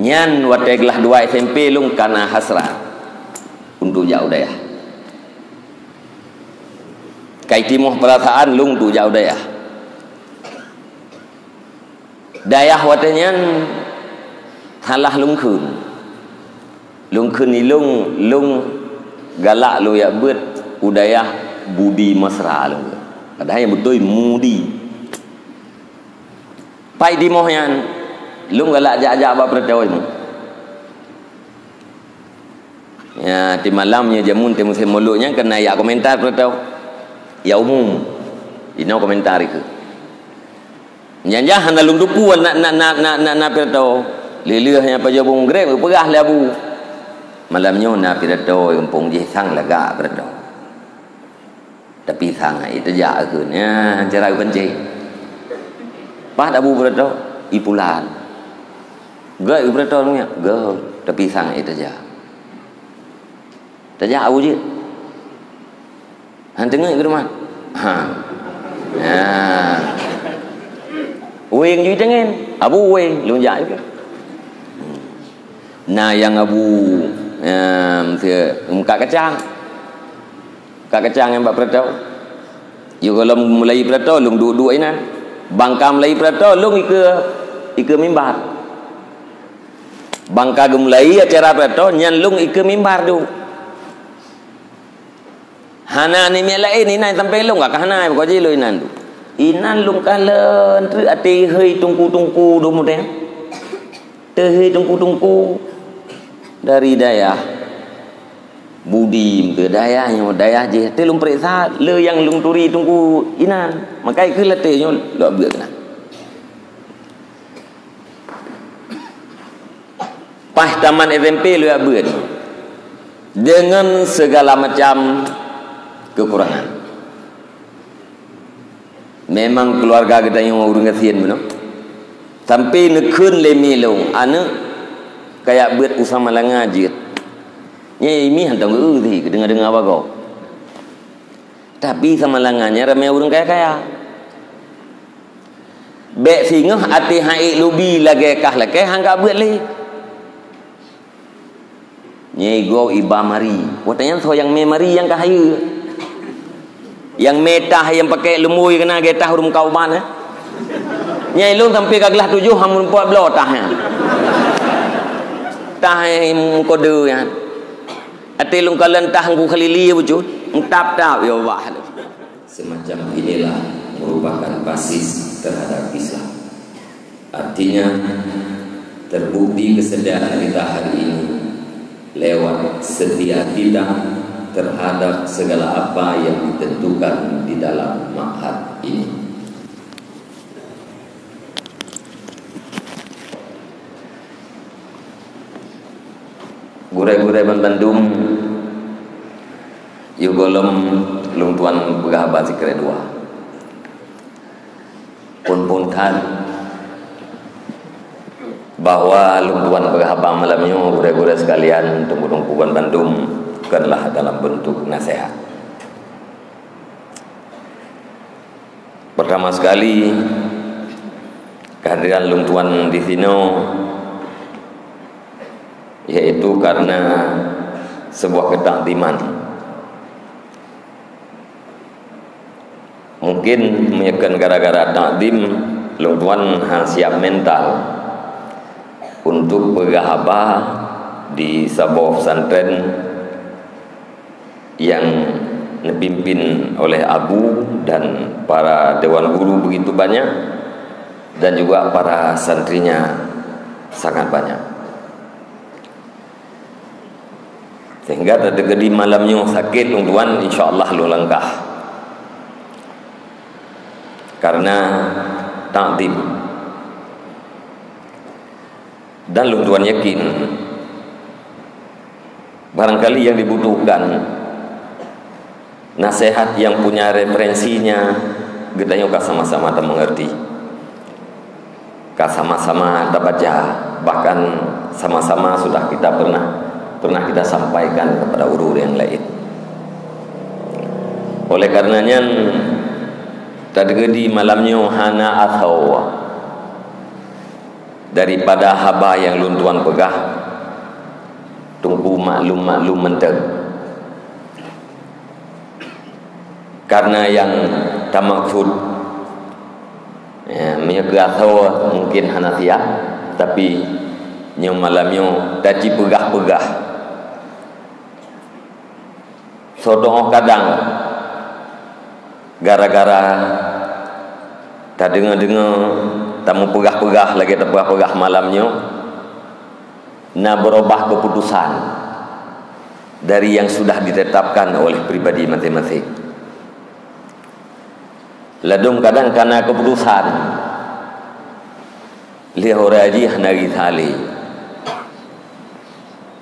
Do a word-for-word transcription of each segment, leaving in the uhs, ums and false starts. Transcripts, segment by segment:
Nyan watèe glah dua S M P lôn kana hasrat untuk jak u dayah. Kai timoh peurasaan lôn untuk jak u dayah. Dayah watèe nyan salah lôn kheun. Lôn kheun ilôn, lôn galak lôn jak beuet u dayah Budi Mesra lôn. Padahai nyang beutôi Mudi. Pai timoh nyan, lôn galak jak-jak bak peuratoe nyoe. Ya, di malam nyoe jameun di musém mulod nyan keuneuk jak komentar peuratoe. Ya umum. Inoe komentar ikeu. Nyan jah hana lôn tupu na, na, na, na, na, na pidato. Lheuh-lheuh nyan pajoh bông grep geupeugah lé Abu. Malam nyoe na pidato gampông jih sang lagak pidato. Tapi sang hai teujak kheun nyan cara geupancing. Pat Abu pidato, ipulan. Gak pidato nyan, gak, tapi sang hai teujak. Tajak Abu jeuet. Han teungeut keu teuma. Ha. Nah. Weng jih tangen. Abu weng, lôn jak juga. Na nyang Abu, em, se-, meukat kacang. Meukat kacang nyang bak peuratoe. Yôh gohlom mulai peuratoe, lôn duek-duek inan. Bangka mulai peuratoe, lôn ikeue, ikeue mimbar. Bangka geumulai acara peuratoe, nyan lôn ikeue mimbar duek. Hana namiet laén inan sampéng lôn, ka hana, pokok jih lôn inan tu. Inan lôn kalon treuk até hei tungku-tungku dum deh. Teuhei tungku-tungku dari dayah Budi meuke dayah nyoe, dayah jih. Até lôn peuriksa, le nyang lôn turi tungku inan. Makai keu latée nyoe lok beuet keunan. Paih tamat S M P lôn jak beuet deungon segala macam kekurangan. Memang keuluwarga geutanyoe ureuëng gasien bunoe. Sampai neukheun lé mi lôn, aneuëk, kajak beuet u Samalanga jeuet. Nyan mi hantom geu-eu sih, deungoe-deungoe bagoe. Tapi Samalanga nyan ramé ureuëng kaya-kaya. Bék singoh até han ék lubi lagée kah lakée han ka beuet lé. Nyan igoe iba mari. Watée nyan soe nyang mé mari nyang ka hayeue. Nyang mé tah nyang pakai leumui keunan lagée tah ureuëng kauban, eh. Nyan ilôn sampai ka glah tujoh han meurumpok bloe tah nyan. Tah nyang meukodeu nyan. Até lôn kalon tah Teungku Khalili bucut, meutap-tap, ya Allah. Semacam inilah merupakan basis terhadap Islam. Artinya, terbukti kesediaan kita hari ini lewat setia kita terhadap segala apa yang ditentukan di dalam ma'had ini. Gurée-gurée banmandum, yôh gohlom lôn tuan peugah haba sikrek dua. Phon-phon that bahwa lôn tuan peugah haba malam nyoe, gurée-gurée sekalian, teungku-teungku banmandum, bukanlah dalam bentuk nasihat. Pertama sekali, kehadiran lôn tuan di sinoe yaitu karena sebuah ketakdiman. Mungkin meunyoe kon gara-gara takdim, lôn tuan han siap mental untuk peugah haba di saboh pesantren yang dipimpin oleh Abu dan para dewan guru begitu banyak, dan juga para santrinya sangat banyak. Sehingga teukeudi malam nyoe sakét lôn tuan, insya Allah lôn langkah. Karena takdim. Dan lôn tuan yakin, barangkali yang dibutuhkan nasihat yang punya referensinya, geutanyoe ka sama-sama tamengerti, ka sama-sama tabaca, bahkan sama-sama sudah kita pernah, pernah kita sampaikan kepada ureuëng nyang laén. Oleh karena nyan, teukeudi malam nyoe hana asoe Daripada haba nyang lôn tuan peugah, Teungku maklum-maklum mantong. Karena nyang tamaksud, ya, meunyoe keu asoe mungkin hana siat, tapi nyoe malam nyoe taci peugah-peugah. Soe teuh kadang gara-gara tadeungoe-deungoe tameupeugah-peugah lagée tapeugah-peugah malam nyoe, na beurubah keuputusan dari nyang sudah ditetapkan oleh pribadi maséng-maséng. Ladôm kadang kana keuputusan, lheueh uroe jih hana geusalé.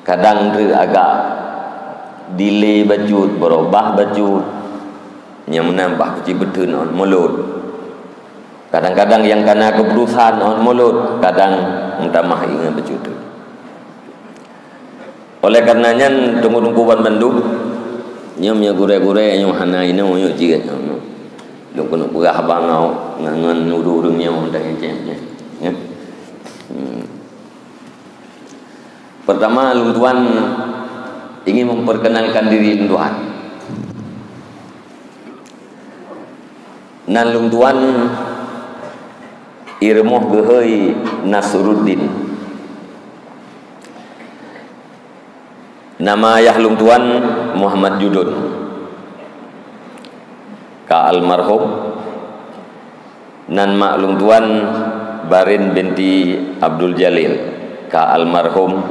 Kadang treuk agak dilé bacut, beurubah bacut, nyang meunan bah keuci beuteun ôn mulot. Kadang-kadang nyang kana keuputusan ôn mulot, kadang meutamah ingat bacut. Oleh karena nyan, teungku-teungku ban bandum, nyoe meunyoe gurée-gurée nyoe hana inoe nyoe jeuet nyoe. Lôn keuneuk peugah haba ngon, ngon, ngon ureuëng-ureuëng nyoe dan nyang cék nyoe. Ya. Hmm. Pertama, lôn tuan ingin memperkenalkan diri lôn tuan. Nan lôn tuan i rumoh geuhôi Nasruddin. Nama ayah lôn tuan Muhammad Judun, ka almarhum. Nan mak lôn tuan Barin binti Abdul Jalil, ka almarhum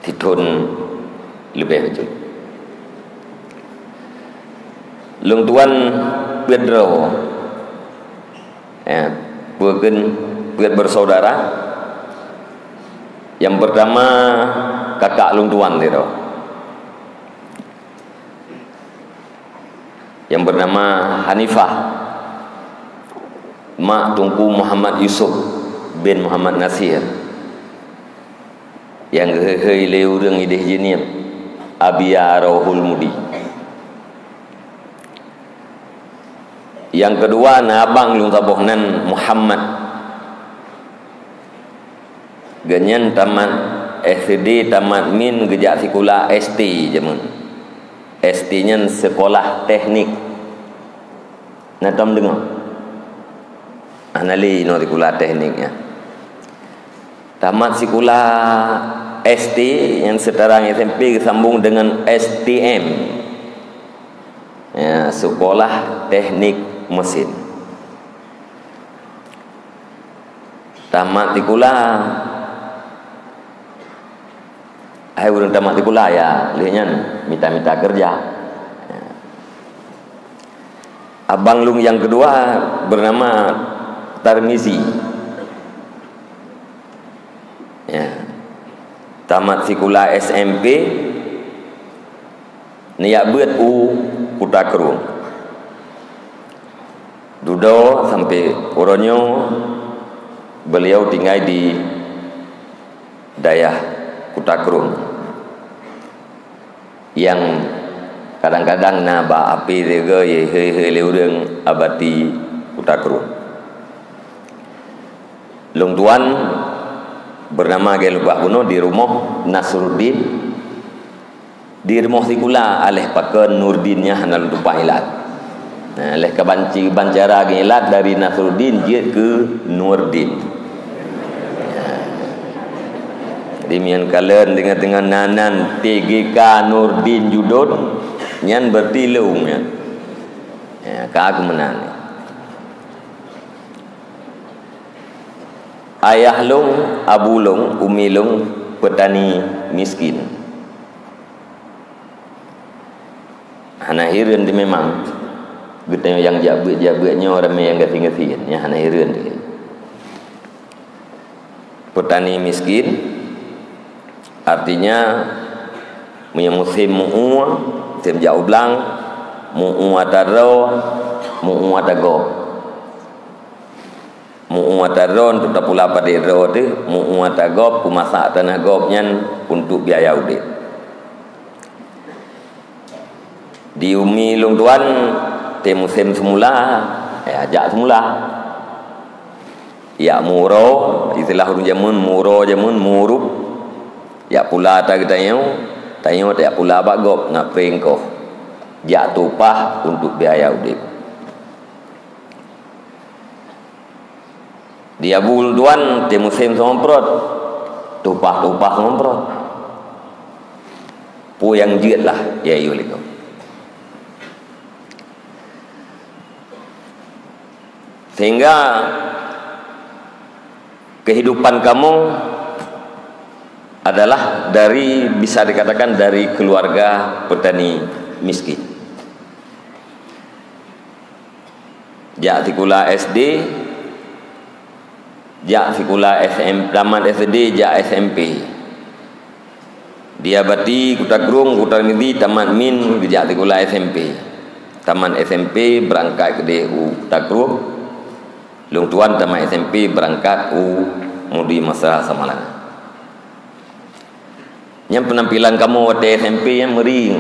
sithon leubeh bacut. Lôn tuan peuet droe, ya, peue kheun peuet bersaudara. Nyang pertama, kakak lôn tuan sidroe, nyang bernama Hanifah, mak Teungku Muhammad Yusuf bin Muhammad Nasir, nyang geuhôi-hôi lé ureuëng idéh Jeunieb, Abia Rohul Mudi. Nyang keudua na abang lôn saboh nan Muhammad. Geuhnyan tamat S D, tamat min geujak sikula S T jameun. S T nyan Sekolah Teknik. Na tom deungoe? Hana lé inoe sikula teknik nyan. Tamat sikula S T nyang seutara ngon S M P geusambong deungon S T M. Ya, Sekolah Teknik Mesin. Tamat sikula, hai ureuëng tamat sikula ya, lheueh nyan mita-mita keureuja. Ya. Abang lôn nyang keudua bernama Tarmizi. Ya. Tamat sikula S M P, neujak beuet u Kuta Krueng. Dudoe sampoe uroe nyoe beliau tinggai di dayah Kuta Krueng. Nyang kadang-kadang na bak api teuga ye he-he lé ureuëng Abati Kuta Krueng. Lôn tuan bernama Gayus Lubak Bunoe di rumoh Nasruddin, di rumoh sikula aléh pakon Nurdin nyan hana lôn tumpah ilat. Nah, leh ka banci bancara geuilat dari Nasruddin jeuet keu Nurdin. Nah. Jadi mian kalon deungon-deungon nan-nan T G K Nurdin Judon, nyan berarti lôn nyan. Ya, ka aku meunan. Ayah lôn, abu lôn, umi lôn petani miskin. Hana hireuen di memang. Geutanyoe nyang jak beuet-jak beuet nyoe ramé nyang gasien-gasien, nyan hana hireuen di. Petani miskin, artinya meunyoe musém mu'ue, musém jak u blang, mu'ue ata droe, mu'ue ata gob. Mu'ue ata droe untuk tapula padé droe teuh, mu'ue ata gob peumasak tanah gob nyan untuk biaya udép. Di umi lôn tuan, tée musém seumula, ya, jak seumula. Jak muro, istilah ureuëng jameun, muro jameun, murup. Jak pula ata geutanyoe, tanyoe jak pula bak gob, na preng koh. Jak tupah untuk biaya udeb. Di Abu Ridwan, teumusém seumprot. Tupah-tupah seumprot. Peue nyang jeuet lah, ya ayyuhal ikhwah. Sehingga kehidupan kamoe adalah dari, bisa dikatakan dari keluarga petani miskin. Jak sikula S D, jak sikula S M, tamat S D, jak S M P. Di Abati, Kuta Krueng, Kuta Midi, tamat min, geujak sikula S M P. Tamat S M P, beurangkat keudeh u Kuta Krueng. Lôn tuan tamat S M P, beurangkat u Mudi Madrasah Samalanga. Nyan peunampilan kamoe watée S M P nyan meuri.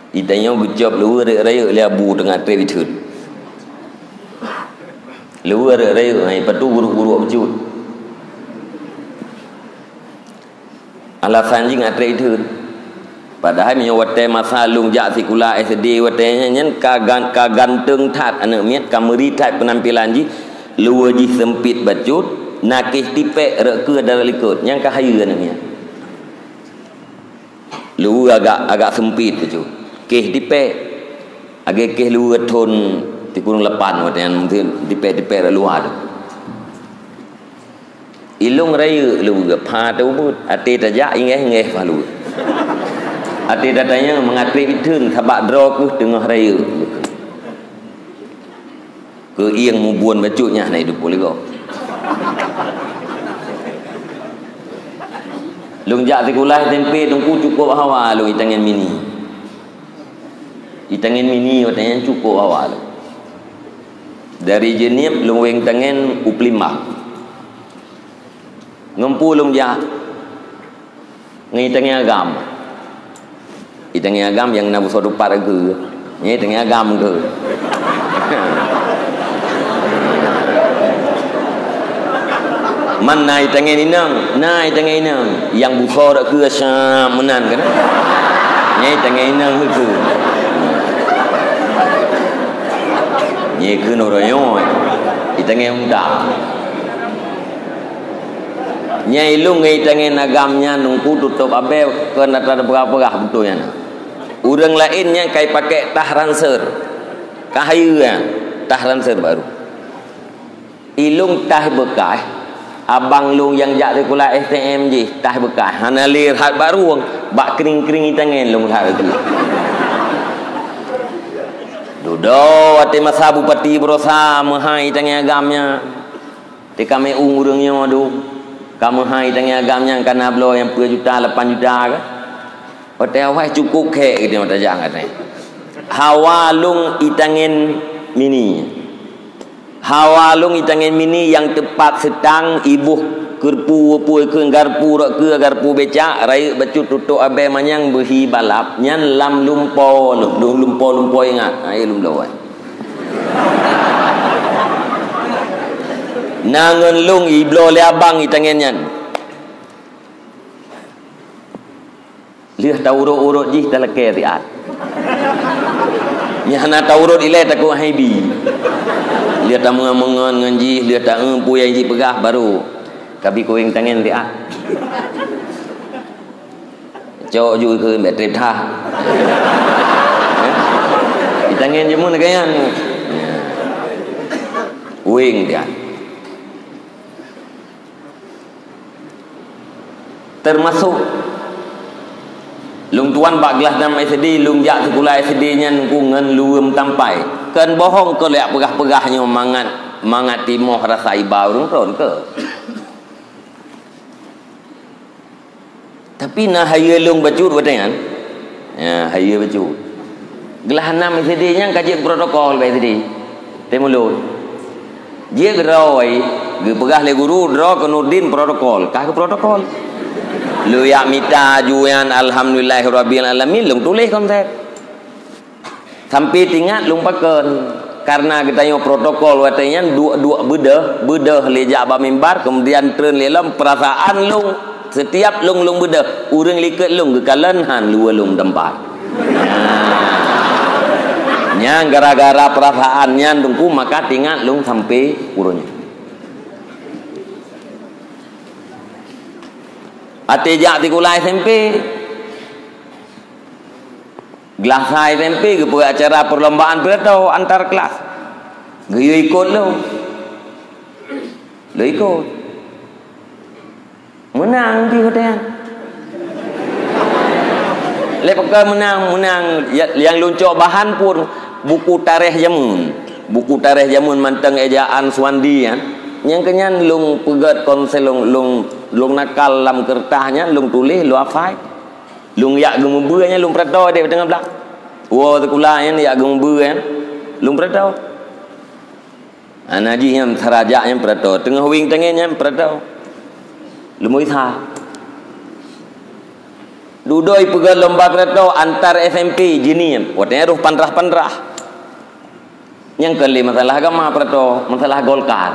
Geutanyoe geucop luweue rayeuk-rayeuk lé abu teungoh treb itheun. Luweue rayeuk-rayeuk, hai, patu guruk-guruk beujeuet. Alasan jih ngat treb itheun. Padahai meunyoe watée masa lôn jak sikula S D watée nyan, nyan ka gan-, ka ganteng that aneuëk miet, ka meuri that peunampilan jih, luweue jih seumpit bacut, na kéh tipék rot keue dara likot, nyan ka hayeue aneuëk miet. Luweue agak, agak seumpit bacut, kéh tipék. Lagée kéh luweue thon sikureueng lapan watée nyan, mungken tipék-tipék rot luwa tu. Ilong rayeuk leuweue pha teubeut, até tajak ingéh-ingéh pha leuweue. Até tatanyong mangat treb itheun sabab droe keuh teungoh rayeuk. Keu ieng mubuon bacut nyan na idup puléh gob. Lôn jak sikula S M P teungku cukôp hawa lôn itangen mini. Itangen mini watée nyan cukôp hawa lôn. Dari Jeunieb lôn wéng tangen u Peulimbang. Ngon peue lôn jak? Ngon itangen agam. Itangen agam nyang na busoe tupat keu. Nyan itangen agam keu. Man na itangen inong, na itangen inong. Nyang busoe rot keue sa meunan kan. Nyan itangen inong keu. Nyan keu nurayong. Itangen unta. Nyang ilong ngon itangen agam nyan nungku tutôp abée kon atra peugah-peugah beutôi nyan. Ureuëng laén nyan ka ipakék tah ranseur. Ka hayeue nyan, tah ranseur baru. Ilong tah beukaih, abang lôn nyang jak sikula S T M jih tah beukaih. Hana lé that baru, bak kring-kring itangen lôn that lagi. Dudoe watée masa bupati beurasa meuhai itangen agam nyan. Teuka meu'ueng ureuëng nyoe dum. Ka meuhai tangieng agam nyan ka na bloe nyang peuet juta, lapan juta ka. Watée awai cukôp khék geutanyoe tajak ngon nyan. Hawa lôn itangen mini. Hawa lôn itangen mini nyang teupat seutang iboh keureupu, wupue kheun garpu rot keue, garpu becak, rayeuk bacut tutôk abée manyang beuhi balap, nyan lam lumpo, lum-, lumpo-lumpo ingat. Ha, lôn bloe. Na ngon lôn ibloe lé abang itangen nyan. Lheueh taurot-urot jih talakée siat. Nyang hana taurot ilée takot haibi. Lheueh tameungon-meungon ngon jih, lheueh ta-eu peue nyang jipeugah baru kabi kuweng tangen siat. Cok ju keu bèk trép that. Itangen jeumeu neugayang. Weng dia. Termasuk lôn tuan bak glah nam S D, lôn jak sikula S D nyan ku ngon luweuem tampai. Kon bohong keu lé peugah-peugah nyoe mangat, mangat timoh rasa iba ureueng tron keu. Tapi na hayeue lôn bacut watée nyan. Ya, hayeue bacut. Glah nam S D nyan ka jeuet protokol bak S D. Tém ulôn. Jeuet keudroe, geupeugah lé guru, droe keuneuk din protokol. Ka keu protokol. Lôn jak mita aju nyan, alhamdulillahirabbil alamin, lôn tuléh konsep. Sampai teuingat lôn pakon. Karena geutanyoe protokol watée nyan duek-duek beudôh, beudôh lé jak bak mimbar, kemudian treun lé lom, peurasaan lôn, setiap lôn, lôn beudôh, ureuëng likot lôn geukalon han luwa lôn teumpat. Nyang gara-gara peurasaan nyan teungku maka tingat lôn sampai uroe nyoe. Até jak sikula S M P. Glah sa S M P geupeue acara perlombaan pidato antar kelas. Geuyue ikot lôn. Lôn ikot. Meunang pih watée nyan. Lé pakon meunang, meunang ya, nyang lôn cok bahan pun buku tarikh jameun. Buku tarikh jameun mantong ejaan Suwandi nyan. Nyang keunyan lôn peugét konsep lôn, lôn, lôn nakal lam keureutah nyan, lôn tuléh, lôn hafai. Lôn jak geumeubeue nyan lôn peuratoe dek teungoh blang. Woe sikula nyan jak geumeubeue nyan lôn peuratoe. Hana jih nyan sarajak nyan peuratoe, teungoh wing teungoh nyan peuratoe. Leumo isa. Dudoe peugah lomba peuratoe antar S M P jeunie, watée nyan roh pandrah-pandrah. Nyang keu lé masalah agama peuratoe, masalah Golkar.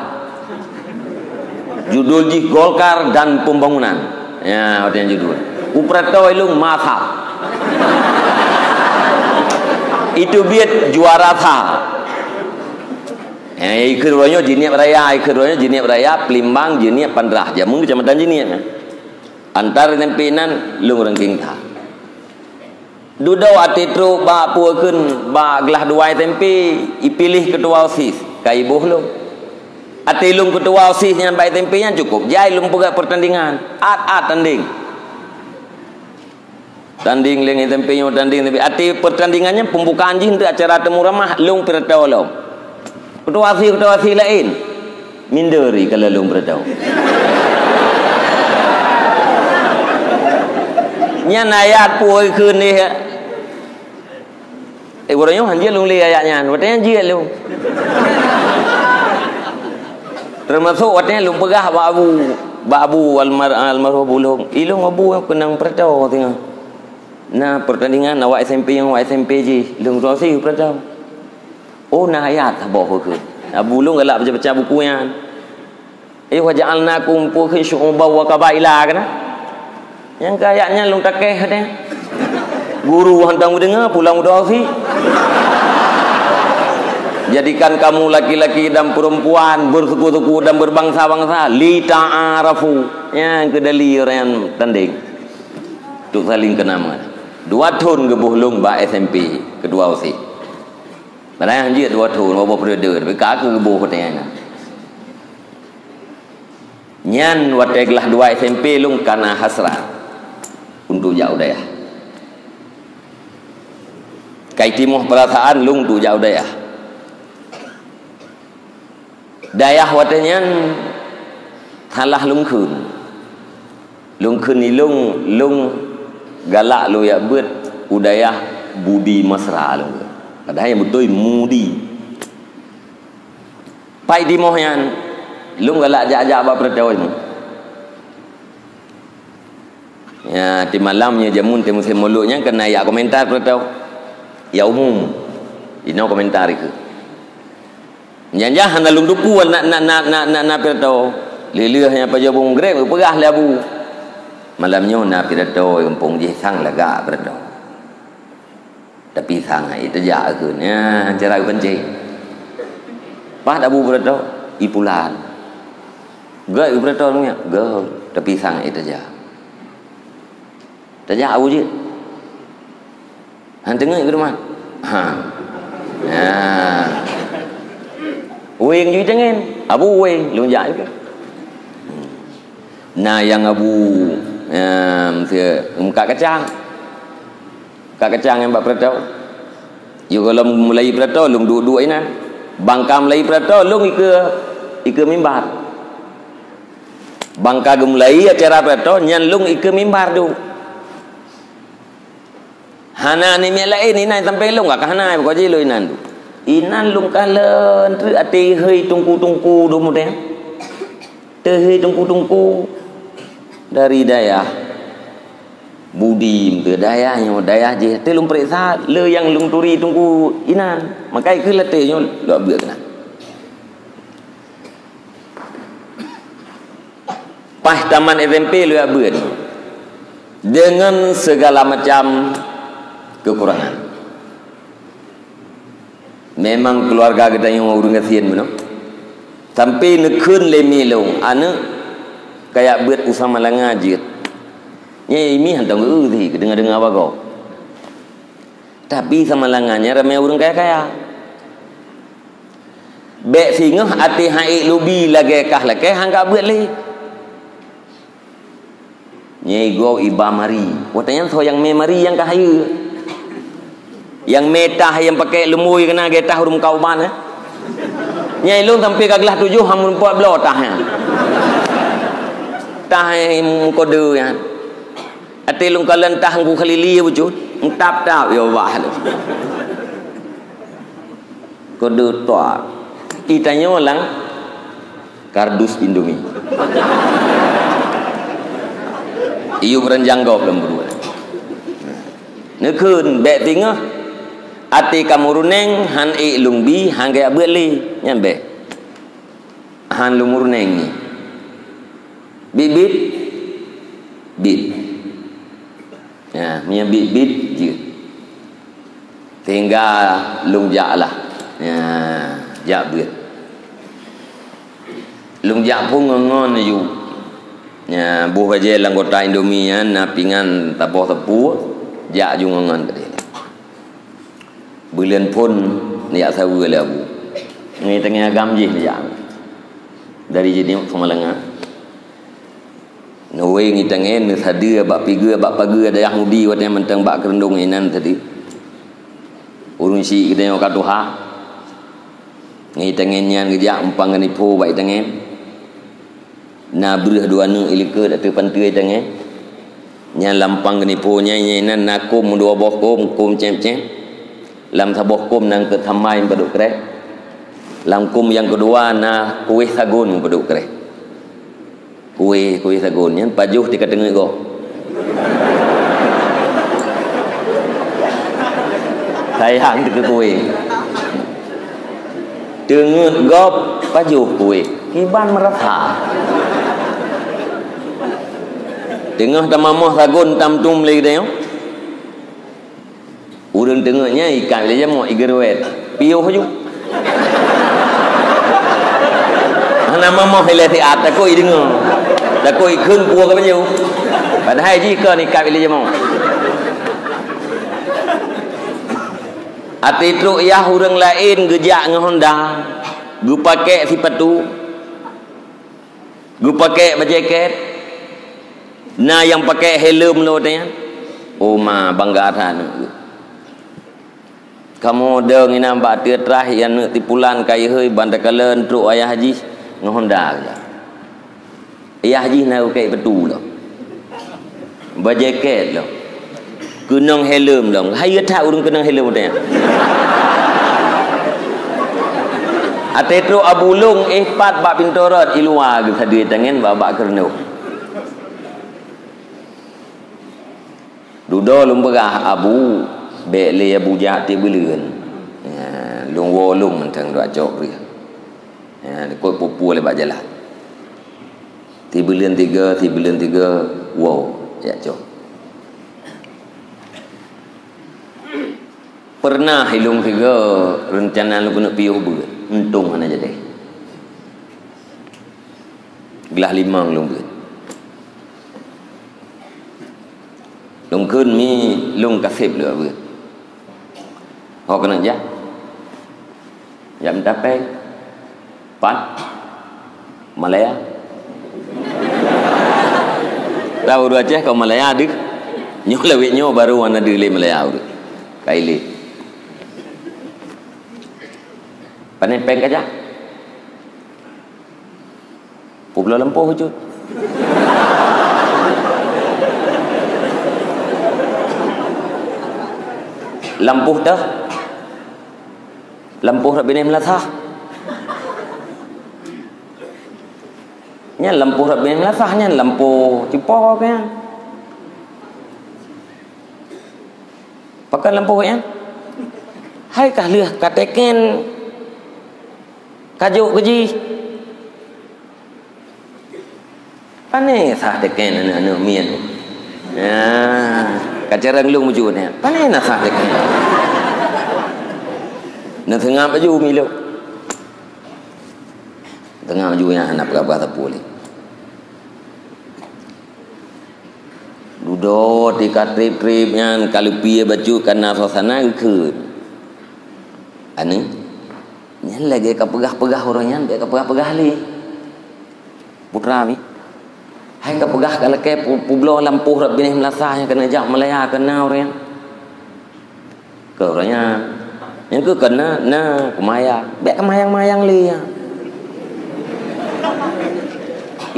Judul jih Golkar dan Pembangunan. Ya, watée nyan judul. Upeuratoe ilung masa. Itu biet juara sa. Ya, ikeu uroe nyoe Jinieb Raya, ikeu uroe nyoe Jinieb Raya, Pelimbang, Jinieb, Pandrah. Jameun kecamatan Jinieb. Antar S M P nan lôn ranking sa. Dudoe até trok bak peue kheun bak glah dua S M P, ipiléh keutua OSIS, ka iboh lôn. Até lôn keutua OSIS nyan bak S M P nyan cukôp jai lôn peugah peurtandingan. At-at tanding. Tanding lé S M P nyoe tanding, tapi até peurtandingan nyan pembukaan jih untuk acara temu ramah lôn peuratoe lom. Keutua OSIS, keutua OSIS laén. Minder ri ka lalu beureudoe. Nyan ayat peue keuneuk. Eh, uroe nyoe hanjeuet lôn lé ayat nyan. Watée nyan jeuet lôn. Teumasok watée nyan lôn peugah bak Abu, bak Abu almar-, almarhum Abu lôn. "Ilôn Abu keunong peuratoe singoh. Na peurtandingan awak S M P ngon awak S M P jih. Lôn rosi peuratoe." Oh, na ayat saboh keuh. Abu lôn galak baca-baca buku nyan. "Eh, wa ja'alnakum," peue kheun, "syu'uban wa qabaila," kana? Nyang keu ayat nyan lôn takeh deh. Guru hantom geudeungoe, pulang udah si. "Jadikan kamu laki-laki dan perempuan, bersuku-suku dan berbangsa-bangsa, li ta'arafu." Nyang keu dali ureuëng tanding. Untuk saling kenal. Dua thon geuboh lôn bak S M P, keudua OSIS. Padahai hanjeuet dua thon, dua boh periode, tapi ka keuh geuboh watée nyan. Nyan watée glah dua S M P lôn kana hasrat untuk jak u dayah. Kai timoh peurasaan lôn untuk jak u dayah. Dayah watée nyan salah lôn kheun. Lôn kheun ilôn, lôn galak lôn jak beuet u dayah Budi Mesra lôn kheun. Padahai nyang beutôi Mudi. Pai timoh nyan, lôn galak jak-jak bak peuratoe nyoe. Ya, di malam nyoe jameun teuh musém mulod nyan keuneuk jak komentar peuratoe. Ya umum. Inoe komentar ikeu. Nyan jah hana lôn tupu na, na, na, na, na, na peuratoe. Lheueh nyan pajoh bông grep geupeugah lé Abu. Malam nyoe na peuratoe gampông jih sang lagak peuratoe. Tapi sang hai teujak kheun, ya, cara geupancing. Pat Abu peuratoe, i pulan. Gét peuratoe nyan, gét, tapi sang hai teujak. Teujak Abu jih. Han teungeut keu teuma. Ha. Ya. Weng jih teungen. Abu weng, lôn jak keu. Na nyang Abu, ya, meukat kacang. Ka kacang nyang bak peuratoe. Yôh gohlom mulai peuratoe, lôn duek-duek inan. Bangka mulai peuratoe, lôn ikeue, ikeue mimbar. Bangka geumulai acara peuratoe, nyan lôn ikeue mimbar duek. Hana namiet laén inan sampoe lôn ka hana, pokok jih lôn inan duek. Inan lôn kalon treuk até hei tungku-tungku duek mudeng. Teuhei tungku-tungku dari dayah. Budi meuteudayah nyoe, dayah jih. Teu lôn peuriksa le nyang lôn turi teungku inan. Maka ikeu lateh nyoe lôn beuet keunan. Paih tamat S M P lôn beuet. Dengan segala macam kekurangan. Memang keuluwarga geutanyoe ureuëng gasien bunoe. Sampai neukheun lé mi lôn, aneuk, kajak beuet u Samalanga jeuet. Nyan imi hana teueu sih, keudeungoe-deungoe bagoe. Tapi Samalanga nyan ramé ureuëng kaya-kaya. Bék singoh até hai lubi lagée kah lakée hangga beuet lé. Nyai gob iba mari. Watée nyan soe nyang mé mari nyang ka hayeue. Nyang mé tah nyang pakai leumui keunan gét tah ureuëng kauban, eh. Nyai lôn sampai ka glah tujoh hamun pot bloe tah nyan. Tah nyang meukodeu nyan. Até lôn kalon tah ngku khalili bucut. Entap-tap ya Allah. Kode toa. Itanyoe lam kardus Indomie. Iyup ranjang gob lom beudua. Neukheun bék singoh até kamoe runeng han ék lôn bi han kajak beuet lé. Nyan bék. Han lôn meurunéng nyoe. Bit-bit. Bit. Ya, meunyoe bit-bit jeuet. Sehingga lôn jak lah. Ya, jak beuet. Lôn jak phôn ngon-ngon aju. Ya, boh bajée lam kotak Indomie nyan na pingan saboh teupue, jak aju ngon-ngon keudeh. Buleuen phôn neujak saweue lé Abu. Ngon tangieng agam jih neujak. Dari Jeunieb Samalanga. Neuwée ngon tangieng neusadeue bak pigeue bak pageue dayah mudi watée mantong bak keureuendong inan tadi. Ureuëng syiek geutanyoe ka tuha. Ngon tangieng nyan geujak umpang geunipo bak tangieng. Na breueh dua neuk ilikot ateueh panteue tangieng. Nyan lam pang geunipo nyan, nyan inan na kôm dua boh kôm, kôm cém-cém. Lam saboh kôm na eungkôt samai meupadub kreh. Lam kôm nyang keudua na kueh sagon meupadub kreh. Kueh, kueh sagon nyan pajoh tika teungeut gob. Sayang teuka kueh. Teungeut gob pajoh kueh. Kiban meurasa. Teungoh tamamoh sagon tam tum lé geutanyoe. Ureuëng teungeut nyan ikat lé jamok, igeureuet. Piôh aju. Hana mamoh ilée siat, takot ideungoe. Takot ikheun peue ka baju. Padahai jih kon ikat lé jamok. Até trok yah ureuëng laén geujak ngon honda, geupakée sipatu, geupakée bajée két, na nyang pakée helm lom watée nyan. Oh ma, bangga that aneuk. Kamoe dong inan bak ateueh trah, aneuk tipulan ka ihôi ban takalon trok ayah jih ngon honda geujak. Ayah jih na geupakée sipatu lom. Bajée két lom. Keunong helm lom. Hayeue that ureuëng keunong helm watée nyan. Até trok Abu Long éh pat bak pintoe rot iluwa geusadeue tangieng bak-bak keureunoh. Dudoe lôn peugah Abu, bék lé Abu jak tieb buleuen. Ya, lôn woe lôn mantong duek cok breueh. Ya, dikot peue-peue lé bak jalan. Tieb buleuen tiga, tieb buleuen tiga, woe, jak cok. Pernah ilôn tiga rencana lôn keuneuk piôh beuet, untông hana jadi. Glah limong lôn beuet. Lôn kheun mi lôn kaseb lôn beuet. Ho keuneuk jak. Jak mita péng. Pat? Malaya. Tahu ureuëng Aceh kau Malaya deuh. Nyoe lawét nyoe baru wana deuh lé Malaya ureuëng. Kai lé. Pané péng kajak. Publoe lampôh cut. Lampôh teuh. Lampôh rot binéh meulasah. Nyan lampôh rot binéh meulasah nyan lampôh cupo kan. Pakon lampôh nyan? Hai ka lheueh ka teken, ka jok keu jih. Pane sah teken aneuk-aneuk miet? Ya, ka carông lôn meujuh nyan. Pane na sah teken? Neuseungab laju mi lôn. Seungab laju nyan hana peugah-peugah sapeue lé. Dudoe tika treb-treb nyan ka leupie bacut kana suasana geukheun. Aneuk, nyan lagèe ka peugah-peugah uroe nyan, bèk ka peugah-peugah lé. Putra mi, hai ka peugah ka lakèe pu-, peubloe lampôh rot binéh meulasah nyang keuneuk jak Malaya keu na uroe nyan. Keu uroe nyan. Nyang keu keu na, na, keumayang. Bèk keumayang-mayang lé nyan.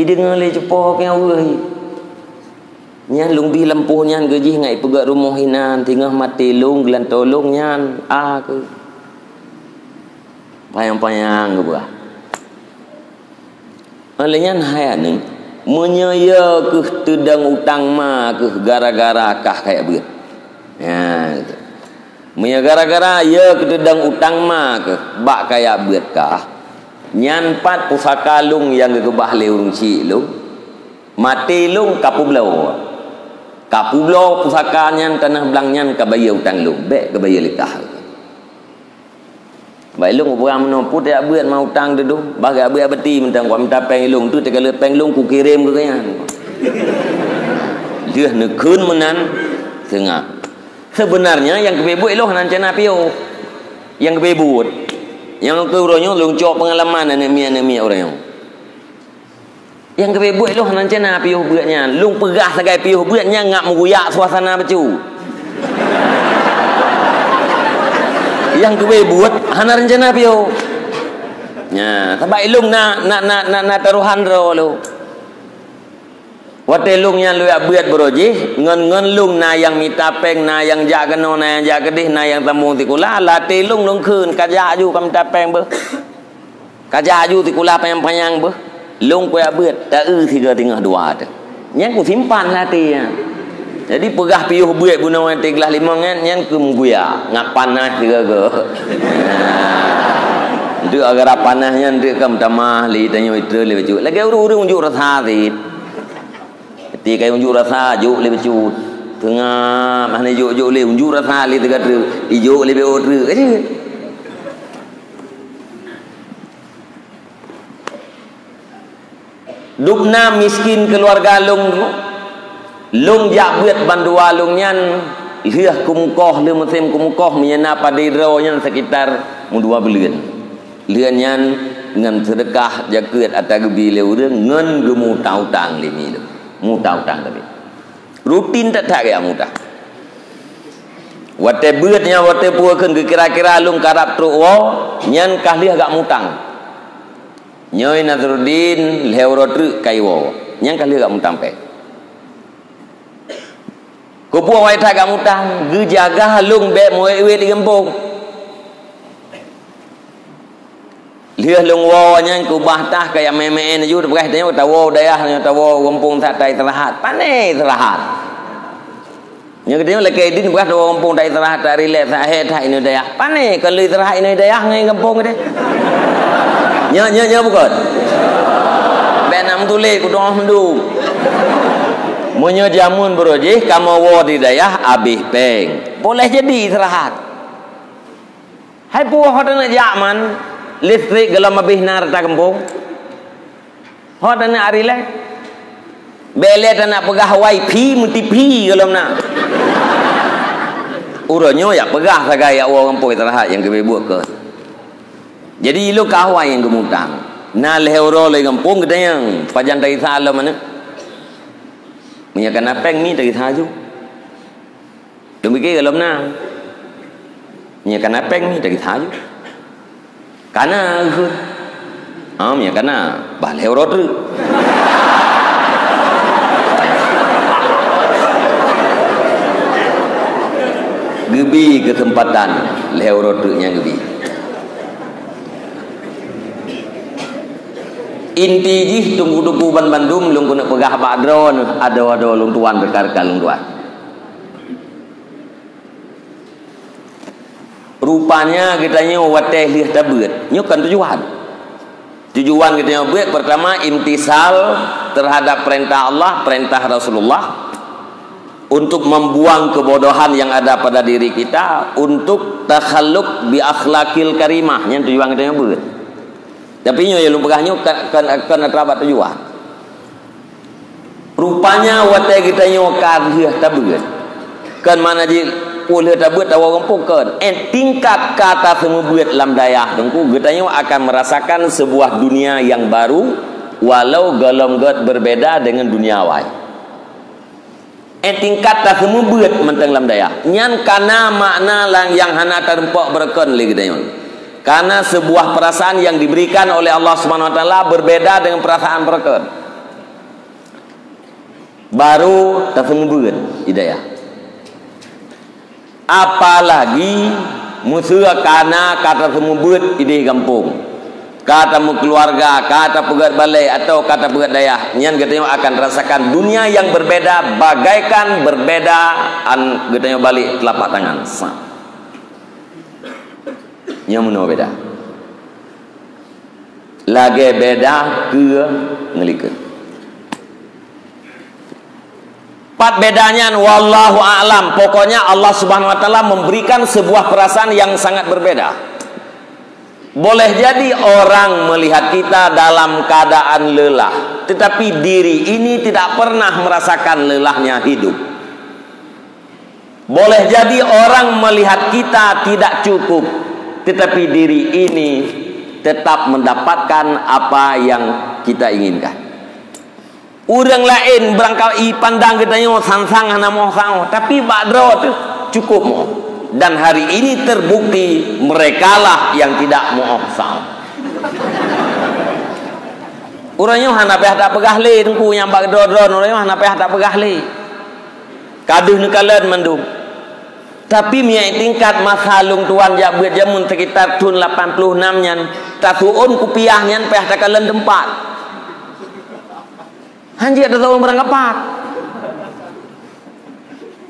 Ideungoe lé cupo keu nyang weueh. Nyan lôn bri lampôh nyan keu jih ngat ipeugèt rumoh inan, teungoh maté lôn, geulantoe lôn nyan, a keuh. Panyang-panyang geupeugah. Óh lheueh nyan hai aneuk, meunyoe yö keuh teudong utang ma keuh gara-gara kah kajak beuet. Nyan. Meunyoe gara-gara yö keuh teudong utang ma keuh bak kajak beuet kah, nyan pat pusaka lôn nyang geukeubah lé ureueng chik lôn, maté lôn ka peubloe. Ka peubloe pusaka nyan, tanoh blang nyan ka bayeue utang lôn, bèk geubayeue lé kah. Bak ilôn kupeugah meunoe, peue tajak beuet ma utang teuh, bah kajak beuet abati mantong, kuminta péng ilôn, teuk teuka lheueh péng lôn kukirém keu gobnyan. Lheueh neukheun meunan, seungab. Seubeunarnya nyang keubiet buet ilôn hana reuncana piôh. Nyang keubiet buet, nyang keu uroe nyoe lôn cok peungalaman aneuk miet-aneuk miet uroe nyoe. Nyang keubiet buet lôn hana reuncana piôh beuet nyan. Lôn peugah sagai piôh beuet nyan ngat meuguyak suasana bacut. Nyang keubiet buet hana reuncana piôh. Nya, sabab ilôn na, na, na, na, na tarohan droe lôn. Watèe lôn nyan lôn jak beuet baroe jih, ngon, ngon lôn na nyang mita péng, na nyang jak keunoe, na nyang jak keudeh, na nyang sambông sikula, lam até lôn, lôn kheun, kajak ju kamita péng beuh. Kajak ju sikula panyang-panyang beuh. Lôn kujak beuet, ta-eu sigoe teungoh dua teuh. Nyan kusimpan lam até nyan. Jadi peugah piôh beuet bunoe nyang tiglah limong nyan, nyan keu meuguya, ngat panas sigoe-goe. Enteuk gara panas nyan enteuk ka meutamah lé tanyoe itrön lé bacut. Lagèe ureueng-ureueng unjuk rasa cit. Tika unjuk rasa, jok lé bacut. Teungoh hana jok-jok lé, unjuk rasa lé teuka treuk. Ijok lé B O treuk. Ka jeuet. Dubna miskin keuluwarga lôn, lôn jak beuet bandua lôn nyan, lheueh keumeukoh, lheueh musém keumeukoh, meunyoe na padé droe nyan sekitar meudua buleuen. Lheueh nyan ngon seudeukah jakeuet ata geubri lé ureueng ngon geumeu-utang-utang lé mi lôn. Meu-utang-utang tapi. Rutin that-that gaya meu-utang. Watèe beuet nyan, watèe peue kheun geukira-kira lôn karab trok woe, nyan ka lheueh gak meu-utang. Nyoe Nasruddin lhèe uroe treuk ka iwoe, nyan ka lheueh gak meu-utang péng. Keupeue awai that gak meu-utang, geujaga lôn bèk meuwét-wét di gampông. Lheueh lôn woe nyan keubah tah kajak meu'en-meu'en laju, teupeugah tanyoe tawoe dayah, nyoe tawoe gampông that ta istirahat. Pane istirahat? Nyoe geutanyoe lakèe idin peugah tawoe gampông ta istirahat, ta rileks, ta hé that inoe dayah. Pane kon lôn istirahat inoe dayah ngon gampông teuh? Nyoe, nyoe, nyoe bukon? Bèk na meutuléh, kudoh meudu. Meunyoe jameun baroe jih kamoe woe di dayah abéh péng. Boleh jadi istirahat. Hai peue ho taneuk jak man, listrik golom abéh na rata gampông? Ho taneuk ari lé? Bèk lé taneuk peugah wifi, meuti-fi golom na. Uroe nyoe jak peugah sagai jak woe gampông istirahat nyang keubiet buet keuh. Jadi ilôn ka awai nyang geumeu-utang. Na lhèe uroe lé gampông geutanyong, pajan tagisa lom aneuk. Meunyoe ka na péng mi tagisa ju. Lôn pike golom na. Nyoe ka na péng mi tagisa ju. Ka na kheun. Ah, nyoe ka na, bah lhèe uroe treuk. Geubi keuseumpatan lhèe uroe treuk nyang geubi. Inti jih teungku-teungku banmandum lôn keuneuk peugah bak droeneuh, adoe-adoe lôn tuan, reukan-reukan lôn tuan. Rupanya geutanyoe watée lheueh tabeuet, nyoe kon tujuan. Tujuan geutanyoe beuet, pertama, imtisal terhadap perintah Allah, perintah Rasulullah, untuk membuang kebodohan yang ada pada diri kita, untuk takhalluk bi akhlakil karimah, nyan tujuan geutanyoe beuet. Tapi nyoe nyang lôn peugah nyoe kon, kon, kon atra bak tujuan. Rupanya watée geutanyoe ka lheueh tabeuet. Kon makna jih, oh, lheueh tabeuet tawoe gampông, kon. Eh, tingkat ka taseumeubeuet lam dayah teungku, geutanyoe akan merasakan sebuah dunia yang baru, walau gohlom gét berbeda dengan dunia awai. Eh, tingkat taseumeubeuet mantong lam dayah. Nyan kana makna nyang hana tareumpok beureukan lé geutanyoe. Karena sebuah perasaan yang diberikan oleh Allah Subhanahu Wa Taala berbeda dengan perasaan beureukan. Baru taseumeubeuet di dayah. Apalagi meuseu kana ka taseumeubeuet idéh gampông, ka tameukeuluwarga, ka tapeugét balée, atawa ka tapeugét dayah, nyan geutanyoe akan rasakan dunia yang berbeda bagaikan berbeda an geutanyoe balek telapak tangan. Sa. Nyan meunoe beda. Lagée beda keue ngon likot. Pat beda nyan, wallahu a'lam. Pokoknya Allah Subhanahu Wa Taala memberikan sebuah perasaan yang sangat berbeda. Boleh jadi orang melihat kita dalam keadaan lelah, tetapi diri ini tidak pernah merasakan lelahnya hidup. Boleh jadi orang melihat kita tidak cukup, tetapi diri ini tetap mendapatkan apa yang kita inginkan. Ureuëng laén barangkali ipandang geutanyoe sang-sang hana meuoh saôh, tapi bak droe teuh cukup meuoh. Dan hari ini terbukti merekalah yang tidak meuoh saôh. Uroe nyoe hana payah tapeugah lé, teungku, nyang bak droe-droe uroe nyoe hana payah tapeugah lé. Ka deuh neukalon mandum. Tapi meunyoe tingkat masa lôn tuan jak beuet jameun sekitar thon lapan ploh nam nyan, tasuon kupiah nyan payah takalon teumpat. Hanjeuet tasuon barang kapat.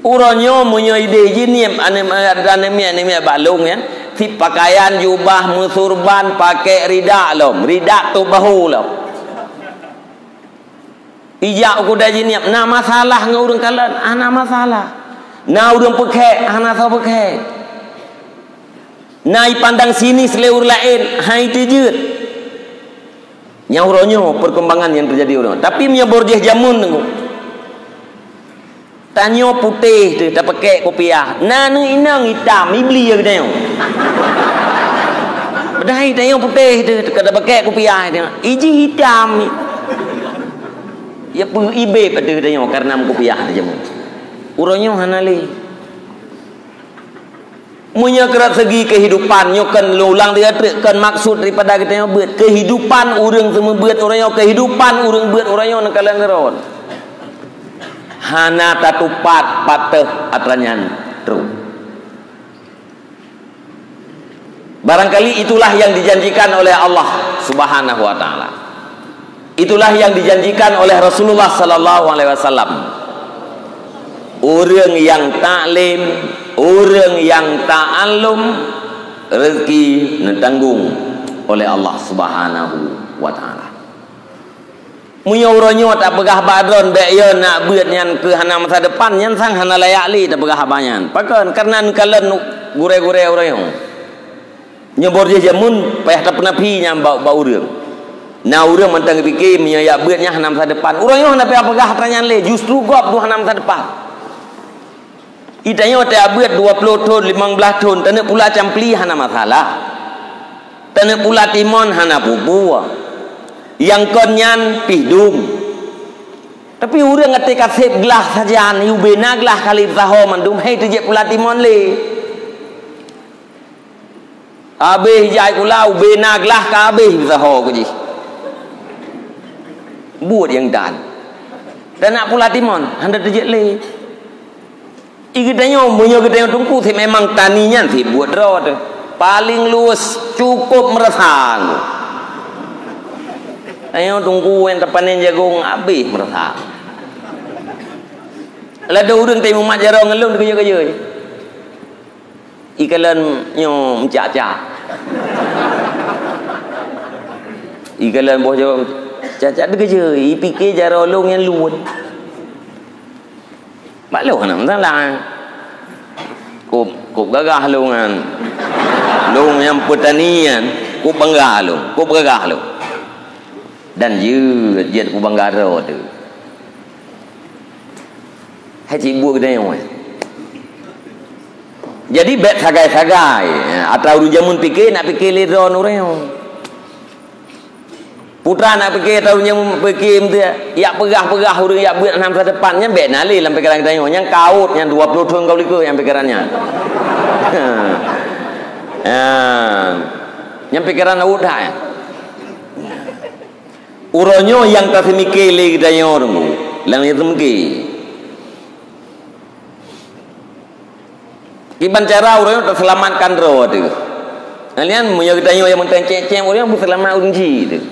Uroe nyoe meunyoe idéh jinieb aneuk, aneuk miet, aneuk miet bak lôn nyan, si pakaian jubah meusurban, pakék ridak lom, ridak tôp bahô lom. Ijak u keude jinieb, na masalah ngon ureuëng kalon? Hana masalah. Na ureuëng peukhée? Hana soe peukhée. Na ipandang sinis lé ureuëng laén? Hai teujeuet. Nyang uroe nyoe perkembangan nyang teujadi uroe nyoe. Tapi meunyoe boh jih jameun teungku, tanyoe putéh teuh tapakék kupiah. Na neu inong itam, ibli ya geutanyoe. Padahai tanyoe putéh teuh, ka tapakék kupiah teuh. Ijih itam. Ya peu ibé padeuh tanyoe karena meukupiah teuh jameun. Uroe nyoe hana lé. Meunyoe keurot segi kehidupan, nyoe kon lôn ulang tiga treuk, kon maksud daripada geutanyoe beuet. Kehidupan ureuëng seumeubeuet uroe nyoe, kehidupan ureuëng beuet uroe nyoe neukalon keurot. Hana tatupat patéh atra nyan trok. Barangkali itulah yang dijanjikan oleh Allah Subhanahu wa Taala. Itulah yang dijanjikan oleh Rasulullah sallallahu alaihi wasallam. Ureuëng nyang taklim, ureuëng nyang ta'allum, rezeki neutanggong oleh Allah Subhanahu wa Taala. Meunyoe uroe nyoe tapeugah bak droe bék yo nak beuet nyan keu hana masa depan, nyan sang hana layak lé tapeugah haba nyan. Pakon? Karena neukalon gurée-gurée uroe nyoe. Nyoe boh jih jameun payah tapeunafi nyan bak, bak ureuëng. Na ureuëng mantong geupike meunyoe jak beuet nyan hana masa depan. Uroe nyoe hana payah peugah atra nyan lé, justru gob dum hana masa depan. Itanyoe tajak beuet dua ploh thon, limong blaih thon, taneuk pula campli hana masalah. Taneuk pula timon hana peue-peue. Nyang kon nyan pih dum. Tapi ureuëng até ka sép glah sajan, ubé na glah kali saho mandum, hai teujak pula timon lé. Habéh jai pula, ubé na glah ka habéh saho keu jih. Buet nyang dan. Dan nak pula timon, hana teujeuet lé. I geutanyoe, meunyoe geutanyoe teungku, si memang tani nyan si buet droe teuh. Paling luwes, cukup meurasa. Tanyoe teungku nyang tapanen jagong, habéh meurasa. Ladôm ureuëng teuh mumat jaroe ngon lôn keujeuet-keujeuet. Ikalon nyoe meucak-cak. Ikalon boh nyoe cak-cak deukeue, ipike jaroe lôn nyan luwet. Bak lôn hana masalah. Kôb, kôb gagah lôn nyan. Lôn nyang peutani nyan, kôb bangga lôn, kôb gagah lôn. Dan jeuet, jeuet kubangga droe teuh. Hai cit buet geutanyoe. Jadi, bèk sagai-sagai. Ata ureueng jameun pike, nak pike lé droe ureueng. Putra nak pike, ata ureueng jameun pike, meuteuk, yak peugah-peugah ureueng yak beuet hana masa depan, nyan bèk na lé lam pikeran geutanyoe. Nyan ka ôt, nyan dua ploh thôn ka likot nyan pikeran nyan. Ha. Nyan pikeran ôt that, ya. Uroe nyoe nyang taseumike lé geutanyoe ureueng, lam nyang seumike. Kiban cara uroe nyoe taseulamatkan droe teuh. Nyan, meunyoe geutanyoe nyang meuteun cék-cék, uroe nyoe beuseulamat ureueng jih teuh.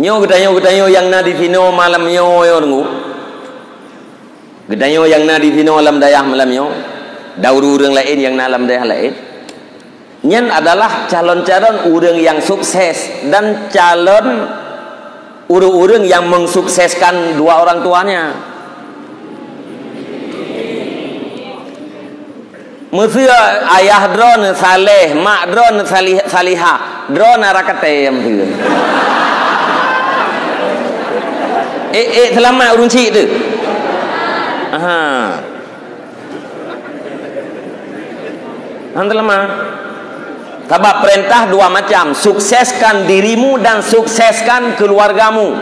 Nyoe geutanyoe, geutanyoe nyang na disinoe malam nyoe, ureueng. Geutanyoe nyang na disinoe lam dayah malam nyoe, dan ureueng-ureueng laén nyang na lam dayah laén. Nyan adalah calon-calon ureueng nyang sukses dan calon ureueng-ureueng nyang mensukseskan dua orang tuanya. Meuseu ayah droeneuh saleh, mak droeneuh salih-, salihah, droeneuh rakatem tu. Eh, eh, seulamat ureueng chik tu. Aha. Han teulama. Sabab peurintah dua macam, sukseskan dirimu dan sukseskan keluargamu.